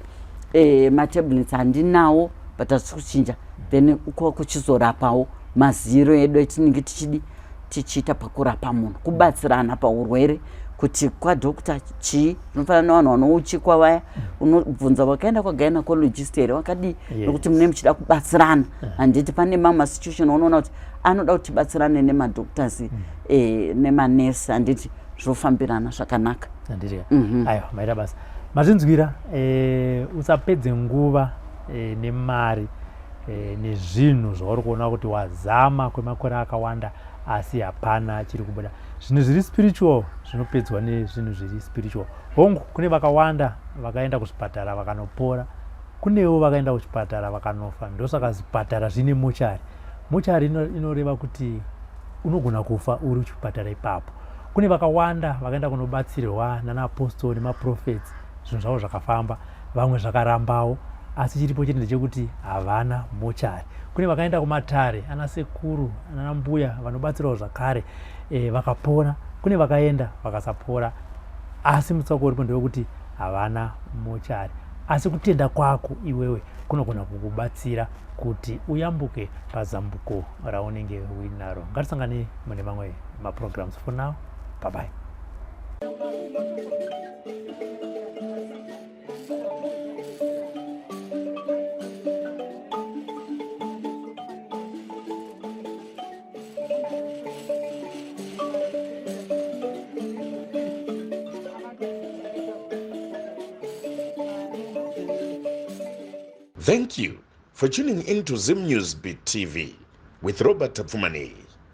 matablets handinawo, but hazvisi kuchinja. Then kwa kuchizorapawo maziro edu etinenge tichidi tichiita pakurapa munhu, kubatsirana paurwere, kuti kwadoctor chii. Zvinofanana nevanhu vanouchikwa vaya, unobvunza vakaenda kwagynecologist here, vakadii, nokuti mune muchida kubatsirana, handiti? Pane mamwe masituation unoona kuti anoda kuti tibatsirane nemadoctors, nemanesi, handiti? Zvofambirana zvakanaka. Handiti? Aiwa, maita basa, mazvinzwira. Usapedze nguva nemari nezvinhu zvauri kuona kuti wazama kwemakore akawanda asi hapana chiri kubuda. Zvinhu zviri spiritual zvinopedzwa nezvinhu zviri spiritual. Hongu, kune vakawanda vakaenda kuzvipatara vakanopora, kunewo vakaenda kuchipatara vakanofa. Ndosaka zvipatara zvine mochari. Mochari inoreva kuti unogona kufa uri kuchipatara ipapo. Kune vakawanda vakaenda kunobatsirwa nana apostle nemaprophets, zvinhu zvavo zvakafamba, vamwe zvakarambawo, asi chiripo chete ndechekuti havana mochari. Kune vakaenda kumatare ana sekuru, ana mbuya vanobatsirawo zvakare, vakapora. Kune vakaenda vakasapora, asi mutsauko uripo ndewekuti havana mochari. Asi kutenda kwako iwewe kunogona kukubatsira kuti uyambuke pazambuko raunenge uinaro. Ngatisangane mune mamwe maprograms. For now, bye bye. Thank you for tuning in to Zim News Beat TV with Robert Tafumani.